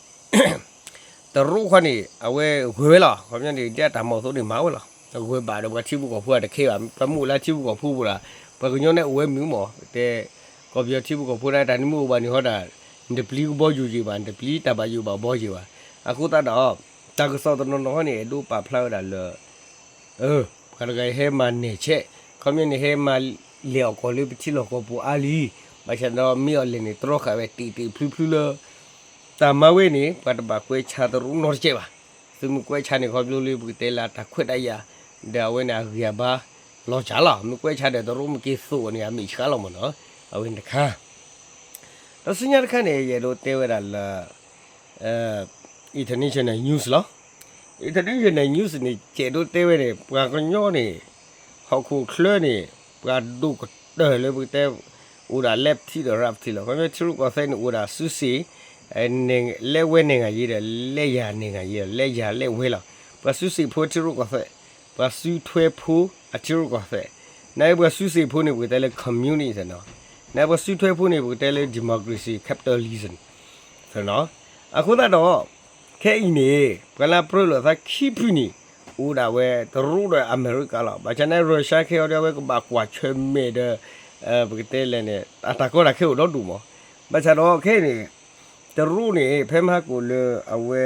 တရူးခီန့ၣ် အဝဲဂၢၤဝဲလီၤ. ခီပညီန့ၣ် ဒ်အတၢ်မၤအသိးန့ၣ်မၤဝဲလီၤ. ဂၢၤဘၣ်ဒီးပှၤထံဖိကီၢ်ဖိအတခဲဘၣ်. ပှၤမ့ၢ်အိၣ်လၢထံဖိကီၢ်ဖိပူၤဒီး ပှၤကညီန့ၣ်အိၣ်ဝဲမုာ်မး ပတဲ ကီၢ်ပယီၤထံဖိကီၢ်ဖိဒၣ်တၢ်န့ၣ်မ့ၢ်အိၣ်ဘၣ်န့ၣ်ဟီဒၣ် နတပျံၤကဘီယူၤယံၤဘၣ် နတပျံၤတၢ်ဘၣ်ယိၣ်ဘၣ်ဘီယံၤဘၣ်. အဃိသတးဒီး တၢ်ကစီၣ်တနီၤနီၤဟီန့ၣ် အဲၣ်ဒိးပာ်ဖျါဝဲဒၣ်လၢ ပှၤတဂၤအံၤဟဲမၤနဲၣ်ဆဲး ခီပညီန့ၣ် ဟဲမၤလဲၤအီၣ်ကီၢ်လၢပထံလီၢ်ကီၢ်ပူၤအါလံ. ဘၣ်ဆၣ်ဒီးမ့ၢ်အီၤလဲၣ်န့ၣ် တြီဃာ်ဝဲတ့ၢ်တ့ၢ်ဖျုဖျုလၢ တၢ်မၤဝဲန့ၣ် ပှၤတဘၣ်ကွဲးဆါတရူးနီတစဲးဘၣ်. သုမ့ၢ်ကွဲးဆါန့ၣ် ခီဖျိလၢပကတဲလၢတၢ်ခွဲးတၢ်ယာ် ဒီးအဝဲန့ၣ်အဂံၢ်အဘါလီၤစၢ်လီၤ. မ့ၢ်ကွဲးဆါဒီးတရူးမ့ၢ်က့ၤသိးန့ၣ် အမ့ၢ်ဆှါလီၤမ့ၢ်နီၤ. အဝဲန့ၣ်တခါ ဒီးဆူညါတခါန့ၣ် ယအဲၣ်ဒိးတဲဝဲဒၣ်လၢ international news လီၤ. International news န့ၣ် ကဲဒိးတဲဝဲန့ၣ် ပှၤကညီန့ၣ် ဟီၣ်ခိၣ်ချၢန့ၣ် ပှၤဒိၣ်ကတၢၢ်လၢပကတဲ အိၣ်ဒၣ် left ထံဒီး right ထံလီၤ. ခီပညီထံရူၢ်ကီၢ်သဲးန့ၣ် အိၣ်ဝဲဒၣ်စုစ့ၣ် လက်ဝဲနိုင်ငံရေးဒီး လက်ယာနိုင်ငံရေးဒီး လက်ယာလက်ဝဲလီၤ. ပှၤစုစ့ၣ်ဖိထံရူၢ်ကီၢ်သဲး ပှၤစုထွဲဖိအထံရူၢ်ကီၢ်သဲး နာ်က့ပှၤစုစ့ၣ်ဖိန့ၣ် ပကတဲလၢ communist နီၤ. နာ်က့ပှၤစုထွဲဖိန့ၣ် ပကတဲလၢ democracy capitalism နီၤ. အဃိသတးဒီး ခဲအံၤန့ၣ် ပှၤလၢပြၢလိာ်သးခံဖုန့ၣ် အိၣ်ဒၣ်ဝဲတရူးဒီးအမဲရကၤလီၤ. ဘၣ်ဆၣ်န့ၣ် Russia ခဲအံၤဒီး အဝဲကဘၣ်ကွၢ်ဆၢၣ်မဲာ်ဒီး ပကတဲလဲၣ်န့ၣ် အတၢ်ကီတၢ်ခဲအိၣ်ဒီဒူၣ်မး. ဘၣ်ဆၣ်ဒီးခဲအံၤန့ၣ် တရူးန့ၣ် ဖဲမဟါကိၣ်လၢအဝဲ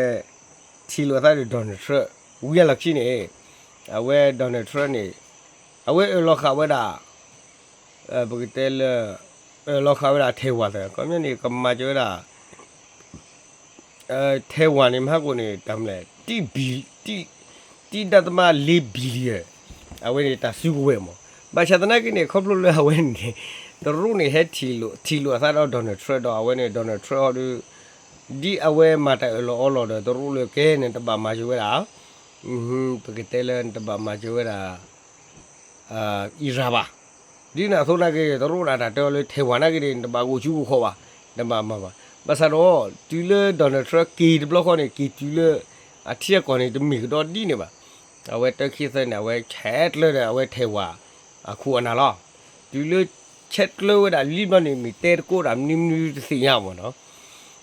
ထံၣ်လိာ်အသးဒီး Donald Trump ဝံၤအလီၢ်ခံန့ၣ် အဝဲ Donald Trump န့ၣ် အဝဲအၢၣ်လီၤဃာ်ဝဲဒၣ် ပကတဲလၢ အၢၣ်လီၤဃာ်ဝဲဒၣ်ထဲၣ်ဝၤသၢ ခီပညီန့ၣ် ကမၤစၢၤဝဲဒၣ် ထဲၣ်ဝၤန့ၣ် မဟါကိၣ်န့ၣ် တၢ်မလဲၣ် တံဒၣ်သမါလ့ billion အဝဲန့ၣ်တၢ်စုကဝဲၤမး. ဘၣ်ဆၣ်သနာ်က့န့ၣ် ခီဖျိလၢအဝဲန့ၣ် တရူးန့ၣ် ဟဲထံၣ်လိာ်အသးဒီး Donald Trump ဒီး အဝဲန့ၣ် Donald Trump ဟီဒီး ဒ်အဝဲမၤတၢ်အၢၣ်လီၤအီလီၤဒီး တရူးလၢကဲန့ၣ် တဘၣ်မၤစၢၤဝဲဒၣ် ပကတဲလၢနတဘၣ်မၤစၢၤဝဲဒၣ် အံၤရၣ်ဘၣ်. ဒ်န့ၣ်အသိးနာ်က့ တရူးဒၣ်တၢ်တဲအီၤလၢထဲၣ်ဝၤနာ်က့န့ၣ် နတဘၣ်ဂိၢ်စုဂိၢ်ခီၣ်ဘၣ်, နဘၣ်မၤဘၣ်. ဘၣ်ဆၣ်ဒီး တုၤလၢ Donald Trump က့ၤတဘျီဃီန့ၣ် က့ၤတုၤလၢ အထံအကီၢ်န့ၣ် တမ့ၢ်ကဒီးဒ်န့ၣ်ဘၣ်. အဝဲတၢ်ခံသၢန့ၣ် အဝဲဆဲးကျၢဒီး အဝဲထဲၣ်ဝၤ အခိၣ်အနၢ်လီၤ. တုၤလၢဆဲးကျၢဝဲဒၣ်လံဘျီန့ၣ် မ့ၢ်တဲသကိးတၢ်မနုၤမနုၤတသ့ၣ်ညါဘၣ်နီၤ.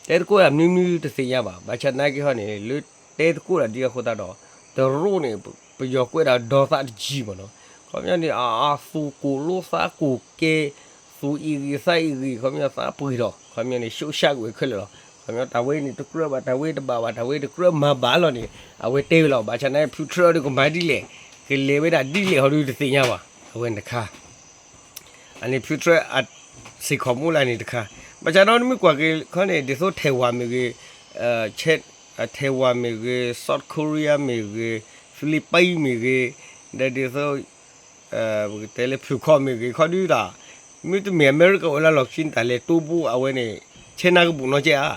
တဲသကိးတၢ်မနုၤမနုၤတသ့ၣ်ညါဘၣ်. ဘၣ်ဆၣ်သနာ်က့ဟီန့ၣ် လၢတဲသကိးတၢ်ဒ်အဃိသတးဒီး တရူးန့ၣ် ပယီၤကွဲးဒၣ်ဒီသးတယံၤမ့ၢ်နီၤ. ခီပညီန့ၣ် အသူၣ်ကိၢ်လိသးကိၢ်ကဲ, သူၣ်အံၣ်ဂံၢ်သးအံၣ်ဂံၢ် ခီပညီသးပှ့ၤထီၣ် ခီပညီန့ၣ် ရှုံးရှုံးကွံာ်ခဲလၢာ်လီၤ. ခီပညီတၢ်ဝဲန့ၣ်တကြၢးဘၣ် တၢ်ဝဲတဘၣ်ဘၣ် တၢ်ဝဲတကြၢးမၤဘၣ်လီၤန့ၣ် အဝဲတဲဝဲလီၤ. ဘၣ်ဆၣ်န့ၣ် ဖုထြၢဒီးကမၤဒ်လဲၣ် ကလဲၤဝဲဒၣ်ဒ်လဲၣ်ဟီဒုတသ့ၣ်ညါဘၣ်. အဝဲန့ၣ်တခါ အန့ၣ်ဖုထြၢအစ့ၢ်ကီးမူလၢန့ၣ်တခါ. ဘၣ်ဆၣ်ဒီးနမ့ၢ်ကွၢ်က့ၤခီန့ၣ် ဒ်သိးထဲၣ်ဝၤမ့ၢ်ဂ့ၤ, ထဲၣ်ဝၤမ့ၢ်ဂ့ၤ, South Korea မ့ၢ်ဂ့ၤ, Philippines မ့ၢ်ဂ့ၤ, ဒီးဒ်သိး ပကတဲလၢဖုၣ်ခီၣ်မ့ၢ်ဂ့ၤ ခီဒုဒၣ် မ့တမ့ၢ်အမဲရကၤအိၣ်လၢလီၢ်ခံန့ၣ် တၢ်လဲၤတိဘိအဝဲန့ၣ် ဆဲးနၢ်ကဘူၣ်နီၢ်ကဲဧါ.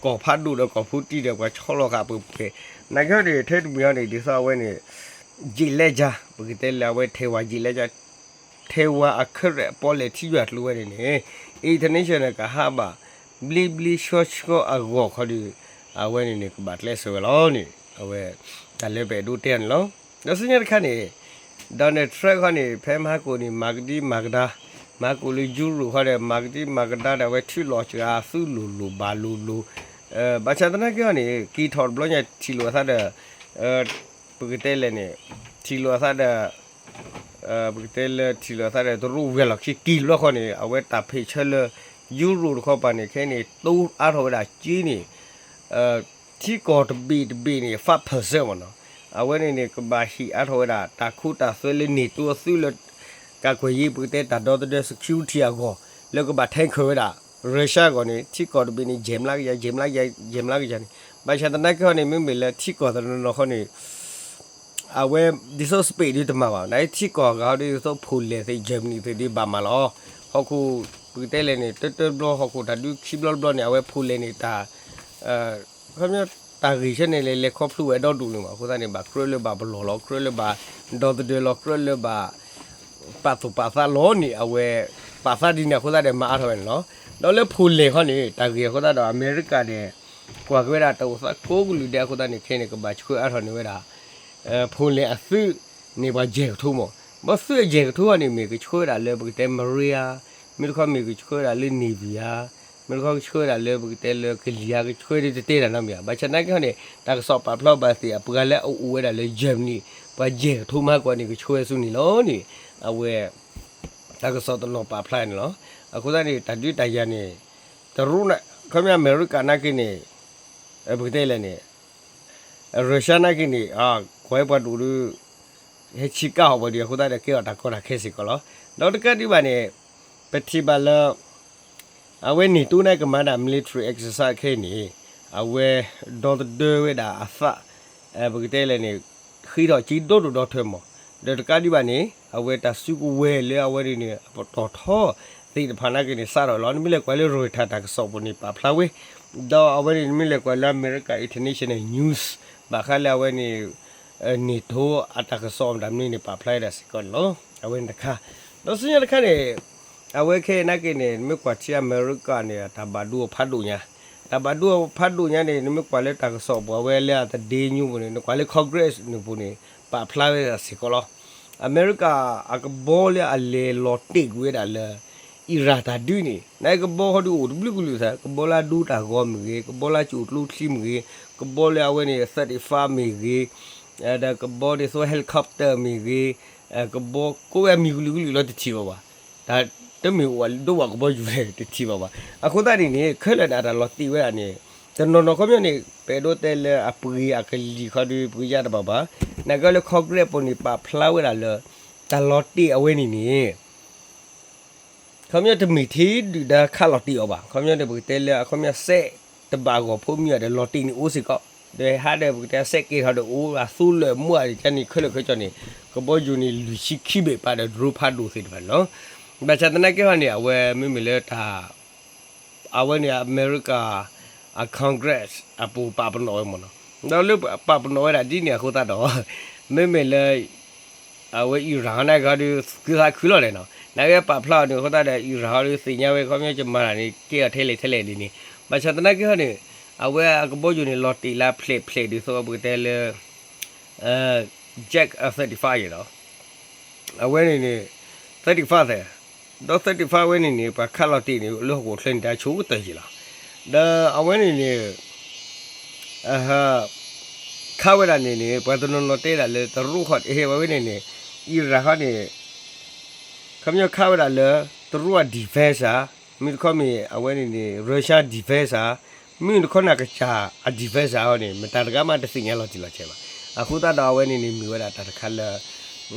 ကီၢ်ဖးဒိၣ်ဒီးကီၢ်ဖိတံၢ်ဒီးပှၤဆီလီၤဃာ်ပှဲၤပှဲၤ. နာ်က့ဟီန့ၣ် ထဲတမံၤဟီန့ၣ် ဒ်သိးအဝဲန့ၣ် ယံာ်လဲကါ ပကတဲလၢအဝဲထဲၣ်ဝၤယံာ်လဲကါ ထဲၣ်ဝၤအခၢရဲၣ်အပီၣ်လဲၣ်ထံယွၤကျိၤဝဲန့ၣ်န့ၣ် international န့ၣ် ကဟးဘၣ် ဘျ့ဘျ့ဆှီဆှီအဂီၢ်ခီဒီး အဝဲန့ၣ်န့ၣ် ကဘၣ်ကျဲးစၢးဝဲလီၤန့ၣ် အဝဲ တၢ်လၢပအဲၣ်ဒိးတဲန့ၣ်လီၤ. ဒီးဆူညါတခါန့ၣ် Donald Trump ခီန့ၣ် ဖဲမဟါကိၣ်န့ၣ် မၤကဒံမၤကဒါ မဟါကိၣ်လၢယူရိၣ်ခီဒီး မၤကဒံမၤကဒါဒီး အဝဲထုးလီၤစှၤသုလိၤလိၤဘၣ်လိၤလိၤ ဘၣ်ဆၣ်သနာ်က့ဟီန့ၣ် က့ၤထီၣ်တဘျီညါထံၣ်လိာ်အသးဒီး ပကတဲလဲၣ်န့ၣ် ထံၣ်လိာ်အသးဒီး ပကတဲလၢထံၣ်လိာ်အသးဒီးတရူးဝံၤအလီၢ်ခံက့ၤတဘျီဃီန့ၣ် အဝဲတၢ်ဖ့ၣ်ဆၢလၢ ယူရိၣ်တခီပၤန့ၣ် ခဲအံၤန့ၣ် တိအါထီၣ်ဝဲဒၣ်က့န့ၣ် ထံကီၢ်တဘ့ၣ်တဘ့ၣ်န့ၣ် five percent မ့ၢ်နီၤ. အဝဲန့ၣ်န့ၣ် ကဘၣ်ဟ့ၣ်အါထီၣ်ဝဲဒၣ် တၢ်ခိတၢ်သွဲလၢ NATO အသုးလၢ ကကွဲၢ်ယ့ ပကတဲတၢ်ဒီသဒၢ security အဂီၢ် လၢကဘၣ် tank ဝဲဒၣ် Russia အဂီၢ်န့ၣ် ထံကီၢ်တဘ့ၣ်န့ၣ် ယဲၢ်မျးကယၤ ယဲၢ်မျးကယၤ ယဲၢ်မျးကယၤန့ၣ် ဘၣ်ဆၣ်သနာ်က့ဟီန့ၣ် မ့မ့ၢ်လၢထံကီၢ်တနီၤနီၤခီန့ၣ် အဝဲ ဒ်သိး Spain ဒ်တမၤဘၣ် နာ်က့ထံကီၢ်အဂၤဟီဒ်သိး Poland သ့ၣ် Germany သ့ၣ်ဒ်ဘၣ်မၤလီၤ. ဟီၣ်ခိၣ် ပကတဲလဲၣ်န့ၣ် တၢတၢဘျီ ဟီၣ်ခိၣ်တၢ်ဒုးခံဘျီတဘျီန့ၣ် အဝဲ Poland န့ၣ် တၢ် ခီပညီ တၢ်ဂ့ၢ်ဆၢန့ၣ်လဲၤလဲၤခီဖျိဝဲဒီဒူၣ်န့ၣ်မး အဃိသတးန့ၣ် ဘၣ်ကြၢးလၢဘၣ်ပလီၢ်လီၤ ကြၢးလၢဘၣ်ဒီသဒၢလီၤ ကြၢးလၢဘၣ် ပာ်သူၣ်ပာ်သးလီၤန့ၣ် အဝဲ ပာ်သးဒ်န့ၣ်အဃိသတးဒီး မၤအါထီၣ်ဝဲန့ၣ်လီၤ. ဒီးလၢ Poland ခီန့ၣ် တၢ်ဂ့ၢ်အဃိသတးဒီး အမဲရကၤန့ၣ် ကွၢ်က့ၤဝဲဒၣ်တၢ်အိၣ်သးကိးကလုာ်ဒဲးအဃိသတးန့ၣ် ခဲအံၤန့ၣ် ကဘၣ်ဆှၢအါထီၣ်န့ၢ်ဝဲဒၣ် Poland အသုးန့ၣ် ပှၤယဲၢ်ကထိမး. ဘၣ်သုးအယဲၢ်ကထိန့ၣ် မ့ၢ်ကဆှၢဝဲဒၣ်လၢပကတဲ Marine ဧါ, မ့ၢ်တခီမ့ၢ်ကဆှၢဝဲဒၣ်လၢ Navy ဧါ, မ့ၢ်တခီကဆှၢဝဲဒၣ်လၢပကတဲလၢကလံၤဧါ ကဆှၢဒ်တတဲတၢ်နီတမံၤဧါ. ဘၣ်ဆၣ်သနာ်က့ဟီန့ၣ် တၢ်ကစီၣ်ပာ်ဖျါဘၣ်သ့ၣ် အပှၤလၢအအိၣ်ဝဲဒၣ်လၢ Germany ပှၤယဲၢ်ကထိမးကွၢ်န့ၣ် ကဆှၢဝဲဆူန့ၣ်လီၤန့ၣ် အဝဲ တၢ်ကစီၣ်တနီၤပာ်ဖျါန့ၣ်လီၤ. အဃိသတးန့ၣ် တၢ်ဒုးတၢ်ယၤန့ၣ် တရူးန့ၣ် ခီပညီအမဲရကၤနာ်က့န့ၣ် ပကတဲလဲၣ်န့ၣ် Russia နာ်က့န့ၣ် ကွၢ်ပှၤဒိၣ်ဒုး ဟဲဆံးကါအီၤပှၤဒံးအဃိသတးဒီး ကဲထီၣ်တၢ်ကီတၢ်ခဲစ့ၢ်ကီးလီၤ. ဒီးတကးဒံးဘၣ်န့ၣ် ပထံၣ်ဘၣ်လၢ အဝဲ NATO န့ၣ် ကမၤဒၣ် military exercise ခဲအံၤန့ၣ် အဝဲဒီသဒၢဝဲဒၣ်အသး ပကတဲလဲၣ်န့ၣ် ဃ့ထီၣ်က့ၤဒီဒိၣ်ဒီထၢမး. ဒီးတကးဒံးဘၣ်န့ၣ် အဝဲတၢ်စုကဝဲၤလၢအဝဲန့ၣ်န့ၣ် အပတီၢ်ထီသ့ၣ်တဖၣ်နာ်က့န့ၣ် စးထီၣ်လီၤ. နမ့ၢ်လဲၤကွၢ်လၢ Reuters တၢ်ကစီၣ်ပူၤန့ၣ် ပာ်ဖျါဝဲ ဒီးအဝဲန့ၣ် နမ့ၢ်လဲၤကွၢ်လၢ America International News ဘၣ်ဃးလၢအဝဲန့ၣ် NATO အတၢ်ကစီၣ်မတၤမနုၤန့ၣ် ပာ်ဖျါဝဲဒၣ်စ့ၢ်ကီးန့ၣ်လီၤ. အဝဲန့ၣ်တခါ ဒီးဆူညါတခါန့ၣ် အဝဲခဲအံၤနာ်က့န့ၣ် နမ့ၢ်ကွၢ်ထံအမဲရကၤန့ၣ် တၢ်ဘၣ်ဒိအဖးဒိၣ်ညါ တၢ်ဘၣ်ဒိအဖးဒိၣ်ညါန့ၣ် နမ့ၢ်ကွၢ်လၢတၢ်ကစီၣ်ပူၤ အဝဲလၢအသဒ့ညူပူၤန့ၣ် နကွၢ်လၢ Congress န့ၣ်ပူၤန့ၣ် ပာ်ဖျါဝဲဒၣ်စ့ၢ်ကီးလီၤ. အမဲရကၤအကဘီလၢအလဲၤလီၤတဲာ်ကွံာ်ဝဲဒၣ်လၢ Iran တၢ်ဒုးန့ၣ် နာ်က့ကဘီဟီဒုးအိၣ်တဘျုးကလုာ်သး ကဘီလၢအဒိတၢ်ဂီၤမ့ၢ်ဂ့ၤ ကဘီလၢအကၠိၣ်ကျိချံမ့ၢ်ဂ့ၤ ကဘီလၢအဝဲန့ၣ် သၢၣ်တံၣ်ဖးမ့ၢ်ဂ့ၤ ဒီးကဘီဒ်သိး helicopter မ့ၢ်ဂ့ၤ, ကဘီကိးဝဲအမံၤကလုာ်ကလုာ်လီၤတထံၣ်ဘၣ်ဘၣ်. တၢ်တမ့ၢ်အိၣ်ဒိၣ်ဘၣ်ကဘီယူၤလဲၣ်တထံၣ်ဘၣ်ဘၣ်. အဃိသတးန့ၣ်န့ၣ် ခဲလၢာ်န့ၣ် အတၢ်လီၤတ့ၢ်ဝဲဒၣ်န့ၣ် တနီၤနီၤခီပညီန့ၣ် ပအဲၣ်ဒိးတဲလၢအပှ့ၤအကလံၤခီဒီး ပှ့ၤယါတဘၣ်ဘၣ်. နာ်က့လၢ Congress ပူၤန့ၣ် ပာ်ဖျါဝဲဒၣ်လၢ တၢ်လီၤတ့ၢ်အဝဲန့ၣ်န့ၣ် ခီပညီတမ့ၢ်ထဲဒုၣ်ဒါခးလီၤတ့ၢ်အီၤဘၣ်. ခီပညီန့ၣ် ပကတဲလၢအခီပညီစဲးတဘၣ်အဂီၢ်ဖိမံၤအီၤဒီးလီၤတ့ၢ်န့ၣ်အိၣ်စ့ၢ်ကီး, ဒီးဟးဒီးပကတဲစဲးကဲထီၣ်ဒီးအိၣ်အသိလၢာ်မူအီၤန့ၣ် ကန့ၣ်ခဲလၢာ်ခဲဆ့န့ၣ် ကဘီယူၤန့ၣ်လွံၢ်ဆံခံဘ့ၣ်ပာ်ဒီး drone ဖးဒိၣ်သ့ၣ်တဖၣ်န့ၣ်လီၤ. ဘၣ်ဆၣ်သနာ်က့ဟီန့ၣ် အဝဲမ့မ့ၢ်လၢတၢ် အဝဲန့ၣ် အမဲရကၤ အ Congress အပူၤပာ်ပနီၣ်ဝဲမ့ၢ်နီၤ, ဒီးလၢပာ်ပနီၣ်ဝဲဒၣ်ဒ်န့ၣ်အဃိသတးဒီး မ့မ့ၢ်လၢ အဝဲ Iran နာ်က့ဟီဒီးသကုၤသးခုလီၤလဲၣ်နီၤ. နာ်က့ပာ်ဖျါအီၤန့ၣ်အဃိသတးဒီး Iran ဟီဒီးသ့ၣ်ညါဝဲ ခီပညီကမၤတၢ်န့ၣ် ကဲအီၤထဲလဲၣ်ထဲလဲၣ်ဒ်န့ၣ်. ဘၣ်ဆၣ်သနာ်က့ဟီန့ၣ် အဝဲအကဘီယူၤန့ၣ် လီၤတ့ၢ်လၢဖျဲးဖျဲးဒ်သိးပကတဲလၢ Jet thirty-five ယဲၢ်လီၤ. အဝဲန့ၣ်န့ၣ် thirty-five သဲး, ဒီး thirty-five ဝဲန့ၣ်န့ၣ် ပှၤခးလီၤတ့ၢ်န့ၣ် လၢဟီၣ်ခိၣ်ချၢန့ၣ် တၢ်ဆိကတၢၢ်ယဲၢ်လီၤ. ဒီးအဝဲန့ၣ်န့ၣ် ခးဝဲဒၣ်န့ၣ်န့ၣ် ပှၤတနီၤနီၤတဲဒၣ်လၢတရူးခီၣ်ဟဲဝဲဝဲန့ၣ်န့ၣ် Iran ခီန့ၣ် ခီပညီခးဝဲဒၣ်လၢ တရူးအ defense ဧါ, မ့ၢ်တခီမ့ၢ်အဝဲန့ၣ်န့ၣ် Russia defense ဧါ, မ့ၢ်တခီန့ၣ်ကစၢ်အ defense ဧါဟီန့ၣ် မတၤတဂၤမးတသ့ၣ်ညါလီၤတံၢ်လီၤဆဲးဘၣ်. အဃိသတးဒီးအဝဲန့ၣ်န့ၣ် မ့ၢ်ဝဲဒၣ်တၢ်တခါလၢ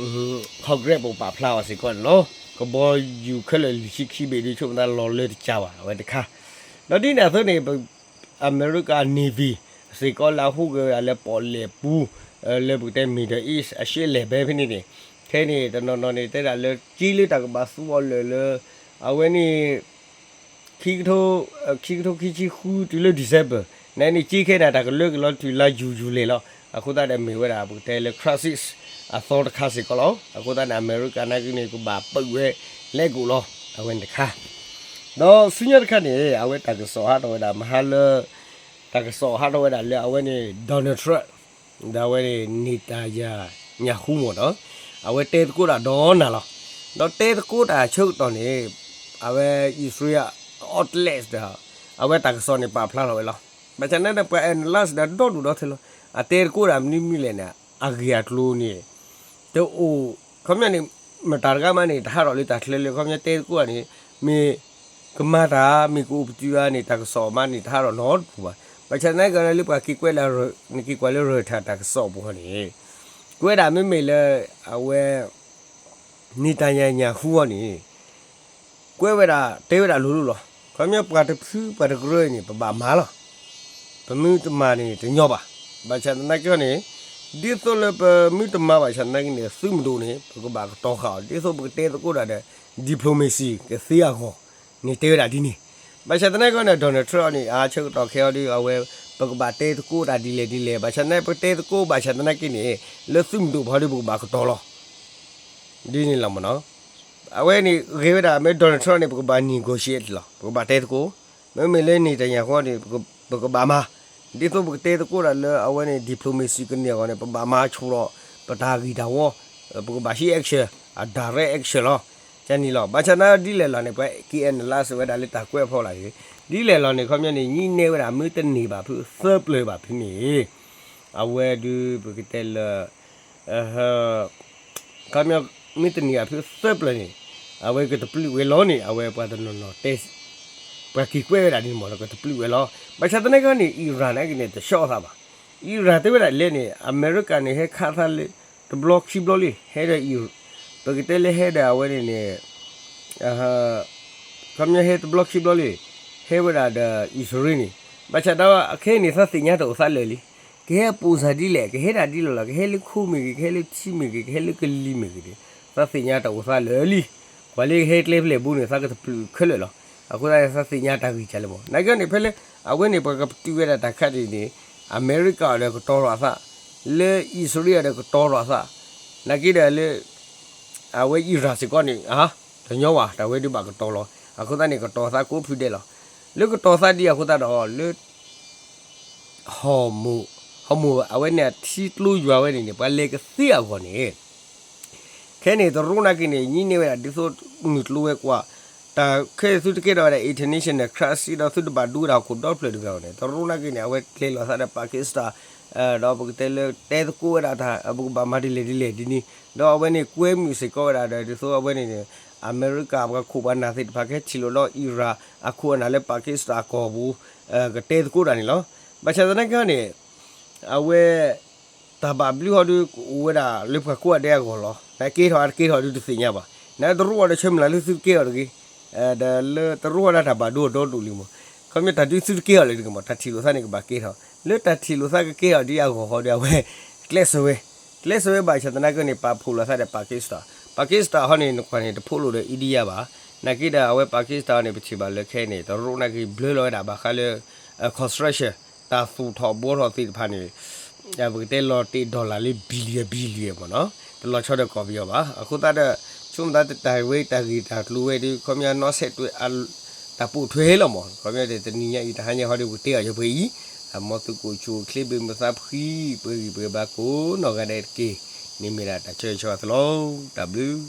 Congress ပူၤပာ်ဖျါအီၤစ့ၢ်ကီးန့ၣ်လီၤ. ကဘီယူၤခဲလၢာ်လွံၢ်ဆံခံဘ့ၣ်ဒ်ဆိကမိၣ်သးလီၤလၢတကးဘၣ် အဝဲတခါ. ဒီးဒ်န့ၣ်အသိးန့ၣ် အမဲရကၤ Navy စ့ၢ်ကီးလၢအဟူးဂဲၤဝဲဒၣ်လၢပီၣ်လဲၣ်ပူၤ လၢပကတဲ Middle East အရှေ့အလယ်ပိုင်းဖဲန့ၣ်န့ၣ် ခဲန့ၣ် တနီၤနီၤန့ၣ် တဲဒၣ်လၢက့လၢတၢ်ကဘၣ်သူအီၤလၢာ်လၢ အဝဲန့ၣ် ခံကထိ ခံကထိခံဆံဃုတုၤလၢ December န့ၣ်န့ၣ် က့ခဲန့ၣ် တၢ်ကလၢကလီၤတုၤလါယူၤယူၤလဲၣ်လီၤ. အဃိသတးဒီးမ့ၢ်ဝဲဒၣ်ပကတဲလၢ crisis အသီတခါစ့ၢ်ကီးလီၤ. အဃိသတးန့ၣ် အမဲရကၤနာ်က့န့ၣ် ကဘၣ်ပၢၢ်ဝဲ လဲၤကိးလီၤ အဝဲန့ၣ်တခါ. ဒီးဆူညါတခါန့ၣ် အဝဲတၢ်ကစီၣ်ဟးထီၣ်ဝဲဒၣ်မဟါလၢ တၢ်ကစီၣ်ဟးထီၣ်ဝဲဒၣ်လၢအဝဲန့ၣ် Donald Trump ဒီးအဝဲန့ၣ် Netanyahu မ့ၢ်နီၤ, အဝဲတဲသကိးတၢ်ဒီးနၤလီၤ. ဒီးတဲသကိးတၢ်အဆၢကတီၢ်န့ၣ် အဝဲ Israel outlets ဒီး အဝဲတၢ်ကစီၣ်န့ၣ်ပာ်ဖျါထီၣ်ဝဲလီၤ. ဘၣ်ဆၣ်သနာ်ဒီးပှၤ analyst ဒီးဒီဒူၣ်ဒီထၢလီၤ. အတဲသကိးတၢ်မနုၤမနုၤလဲၣ်န့ၣ် အဂ့ၢ်အကျိၤန့ၣ် တအိၣ် ခီပညီန့ၣ် မတၤတဂၤမးန့ၣ် တဟးထီၣ်လၢတၢ်ချၢလၢ ခီပညီတဲသကိးတၢ်န့ၣ် မ့ၢ်ကမၤတၢ် မ့ၢ်ကအိၣ်ပတုာ်ဧါန့ၣ် တၢ်ကစီၣ်မးန့ၣ် တဟးထီၣ်နီတပူၤဘၣ်. ဘၣ်ဆၣ်သနာ်က့လၢပှၤက့ၤကွဲးလၢ နက့ၤကွၢ်လၢ Reuters တၢ်ကစီၣ်ပူၤဃီန့ၣ် ကွဲးဒၣ်မ့မ့ၢ်လၢ အဝဲ Netanyahu ဃီန့ၣ် ကွဲးဝဲဒၣ် တဲဝဲဒၣ်လိၤလိၤလီၤ. ခီပညီပှၤတဖုပှၤတကရၢန့ၣ် ပဘၣ်မၤလီၤ. ပမ့ၢ်တမၤန့ၣ်တညီဘၣ်. ဘၣ်ဆၣ်သနာ်က့န့ၣ် ဒ်သိးလၢပမ့ၢ်တမၤဘၣ်ဆၣ်သနာ်က့န့ၣ် သုးမုၢ်ဒိၣ်န့ၣ် ပကဘၣ်ကတီၤဃာ်အီၤ ဒ်သိးပကတဲသကိးတၢ်ဒီး diplomacy ကသ့အဂီၢ်န့ၣ် တဲဝဲဒၣ်ဒ်န့ၣ်. ဘၣ်ဆၣ်သနာ်က့န့ၣ် Donald Trump န့ၣ် အါဆၢကတီၢ်ခဲအံၤဒီး အဝဲ ပကဘၣ်တဲသကိးတၢ်ဒ်လဲၣ်ဒ်လဲၣ် ဘၣ်ဆၣ်သနာ်က့ ပကတဲသကိးဘၣ်ဆၣ်သနာ်က့န့ၣ် လၢသုးမုၢ်ဒိၣ်ဖီဒီးပကဘၣ်ကတီၤလီၤ ဒ်န့ၣ်လီၤမ့ၢ်နီၤ. အဝဲန့ၣ်ဂ့ၤဝဲဒၣ် မ့ၢ် Donald Trump န့ၣ် ပကဘၣ် negotiate လီၤ ပကဘၣ်တဲသကိး, မ့မ့ၢ်လၢ Netanyahu ဃီန့ၣ် ပကဘၣ်မၤ, ဒ်သိးပကတဲသကိးတၢ်လၢအဝဲန့ၣ် diplomacy ကန့ၢ်အဂီၢ်န့ၣ် ပဘၣ်မၤဆိဒီး ပတၢ်ဂ့ၢ်တၢ်ဝီ, ပကဘၣ်ဟံး action, အ direct action လီၤ. ကန့ၣ်လီၤ. ဘၣ်ဆၣ်သနာ်က့ဒ်လဲၣ်လီၤန့ၣ် ပှၤက့ၤ analyze ဝဲဒၣ်လၢတၢ်ကွဲးအဖီလာ်ဂ့ၤ, ဒ်လဲၣ်လီၤန့ၣ် ခီပညီန့ၣ် ညံနဲဝဲဒၣ် မ့ၢ်တန့ၢ်ဘၣ်ဖုးသၢပျၢၤဘၣ်ဖဲန့ၣ် အဝဲဒုးပကတဲလၢ ခီပညီ မ့ၢ်တန့ၢ်ဘၣ်ဖုးသၢပျၢၤန့ၣ် အဝဲကတပျုာ်ဝဲလီၤန့ၣ် အဝဲပှၤတနီၤနီၤတဲ ပှၤက့ၤကွဲးဝဲဒၣ်ဒ်န့ၣ်မ့ၢ်နီၤ ကတပျုာ်ဝဲလီၤ. ဘၣ်ဆၣ်သနာ်က့န့ၣ် Iran နာ်က့န့ၣ် တဆီအသးဘၣ်. Iran တဲဝဲဒၣ်လဲၣ်န့ၣ် အမဲရကၤန့ၣ် ဟဲခးသးလၢ တဘျီခံဘျီလံ ဟဲဒီး ပကတဲလၢဟဲဒီးအဝဲန့ၣ်န့ၣ် ခီပညီဟဲတဘျီခံဘျီလံ ဟဲဝဲဒၣ်ဒီး အံၣ်စရ့လးန့ၣ်, ဘၣ်ဆၣ်ဒီးအခဲအံၤန့ၣ် သးသ့ၣ်ညါတၢ်အိၣ်သးလၢာ်လံ. ကဟဲပိၢ်စၢ်ဒ်လဲၣ် ကဟဲဒၣ်ဒ်လဲၣ်လီၤ ကဟဲလၢခိမ့ၢ်ဂ့ၤ ကဟဲလၢထံမ့ၢ်ဂ့ၤ ကဟဲလၢကလံၤမ့ၢ်ဂ့ၤန့ၣ် သးသ့ၣ်ညါတၢ်အိၣ်သးလၢာ်လံ. ပှၤလၢကဟဲကျဲဖဲလဲၣ်ဘိန့ၣ် သးကတပျုာ်ခဲလၢာ်လီၤ. အဃိသတးန့ၣ် သးသ့ၣ်ညါတၢ်ဂ့ၢ်ကလဲၣ်မ့ၢ် နာ်က့န့ၣ် ဖဲလၢ အဝဲန့ၣ် ပှၤကပတုာ်ဝဲဒၣ်တၢ်ခါဒ်န့ၣ် အမဲရကၤဒီးကတီၤထီၣ်အသး, လၢအံၣ်စရ့လးဒီးကတီၤထီၣ်အသး, နာ်က့ဒီးလၢ အဝဲ Iran စ့ၢ်ကီးန့ၣ် တညီဘၣ် တၢ်ဝဲဒုးဘၣ်ကတီၤလီၤ. အဃိသတးန့ၣ် ကတီၤသးကိးဖုဒဲးလီၤ. လၢကတီၤသးဒ်အဃိသတးဒီး လၢ Hormuz, Hormuz အဝဲန့ၣ်အထံကျိယွၤဝဲန့ၣ်န့ၣ် ပှၤလဲၤကသ့အဂီၢ်န့ၣ် ခဲန့ၣ် တရူးနာ်က့န့ၣ် ညံနဲဝဲဒၣ်ဒ်သိးမုၢ်ကျိၤဝဲၤကွာ်, တၢ်ခဲအံၤသုတကဲထီၣ်ဝဲဒၣ် international crisis ဒီးသုတဘၣ်ဒူဝဲဒၣ်ဟီၣ်ခိၣ်ဒီဖျၢၣ်တဂၤန့ၣ် တရူးနာ်က့န့ၣ် အဝဲကျဲၤလီၤသးဒီး Pakistan, ဒီးပကတဲလၢတဲသကိးဝဲဒၣ်တၢ် ပကဘၣ်မၤဒ်လဲၣ်ဒ်လဲၣ်ဒ်န့ၣ် ဒီးအဝဲန့ၣ်ကွဲမုာ်စ့ၢ်ကီးဝဲဒၣ်ဒီး ဒ်သိးအဝဲန့ၣ်န့ၣ် အမဲရကၤပှၤခိၣ်ပှၤနၢ်သ့ၣ်တဖၣ်ကဟဲထံၣ်လိာ်ဒီး Iran အခိၣ်အနၢ်လၢ Pakistan အကီၢ်ပူၤ ကတဲသကိးတၢ်န့ၣ်လီၤ. ဘၣ်ဆၣ်သနာ်က့န့ၣ် အဝဲ တၢ်ဘၣ်ဘျုးဟီဒုးကအိၣ်ဝဲဒၣ်လၢပှၤကိးဂၤဒဲးအဂီၢ်လီၤ. နကဲထီၣ်အတကဲထီၣ်ဒုးတသ့ၣ်ညါဘၣ်. နတရူးအီၤဒီးဆၢမုၢ်လၢ်လၢသုတကဲထီၣ်တဂ့ၤ ဒီးလၢတရူးအီၤဒၣ်တၢ်ဘၣ်ဒိအဒီဒိၣ်လံမး. ခီပညီတၢ်ဒုးသုတကဲထီၣ်လၢတဂ့ၤမး တၢ်ထံၣ်လိာ်သးန့ၣ်ကဘၣ်ကဲထီၣ် လၢတၢ်ထံၣ်လိာ်သးကကဲထီၣ်ဒ်အဂီၢ်ဟီဒီး အဝဲ ကျဲးစၢးဝဲ ကျဲးစၢးဝဲဘၣ်ဆၣ်သနာ်က့န့ၣ် ပာ်ဖှိၣ်လိာ်သးဒီး Pakistan Pakistan ဟီန့ၣ် နကွၢ်န့ၣ် တဖိးလိာ်ဒီး India ဘၣ်. နာ်က့ဒီးအဝဲ Pakistan န့ၣ် ပထံၣ်ဘၣ်လၢခဲအံၤန့ၣ် တရူးနာ်က့ဘျၢလီၤဝဲဒၣ်ဘၣ်ဃးလၢ construction တၢ်သူၣ်ထီၣ်ဘှီထီၣ်သ့ၣ်တဖၣ်န့ၣ် ပကတဲလီၤတ့ၢ် dollar လၢ billion billion မးနီၤ တလီၤဆီဒီးကီၢ်ပယီၤဘၣ်. အဃိသတးဒီး ဆိကမိၣ်သးတၢ်ဝဲတၢ်ဂ့ၢ်တၢ်ကျိၤဝဲဒီး ခီပညီနီၣ်ဆဲးတွဲ တၢ်ပိာ်ထွဲလီၤမး. ခီပညီတနံၤညါအံၤ တဟါညါဟီဒီး ပကတဲအီၤယပှဲၤအံၤ မ်သုကအိၣ်ဆူၣ်အိၣ်ချ့ဘၣ်မုာ်သးဖှံ ပှဲၤဂံၢ်ပှဲၤဘါကိးနီၢ်ဂၤဒဲးတက့ၢ်. န့ၣ်မ့ၢ်ဒၣ်တၢ်ဆၢဂ့ၤဆၢဝါသးလီၤ. တၢ်ဘျုး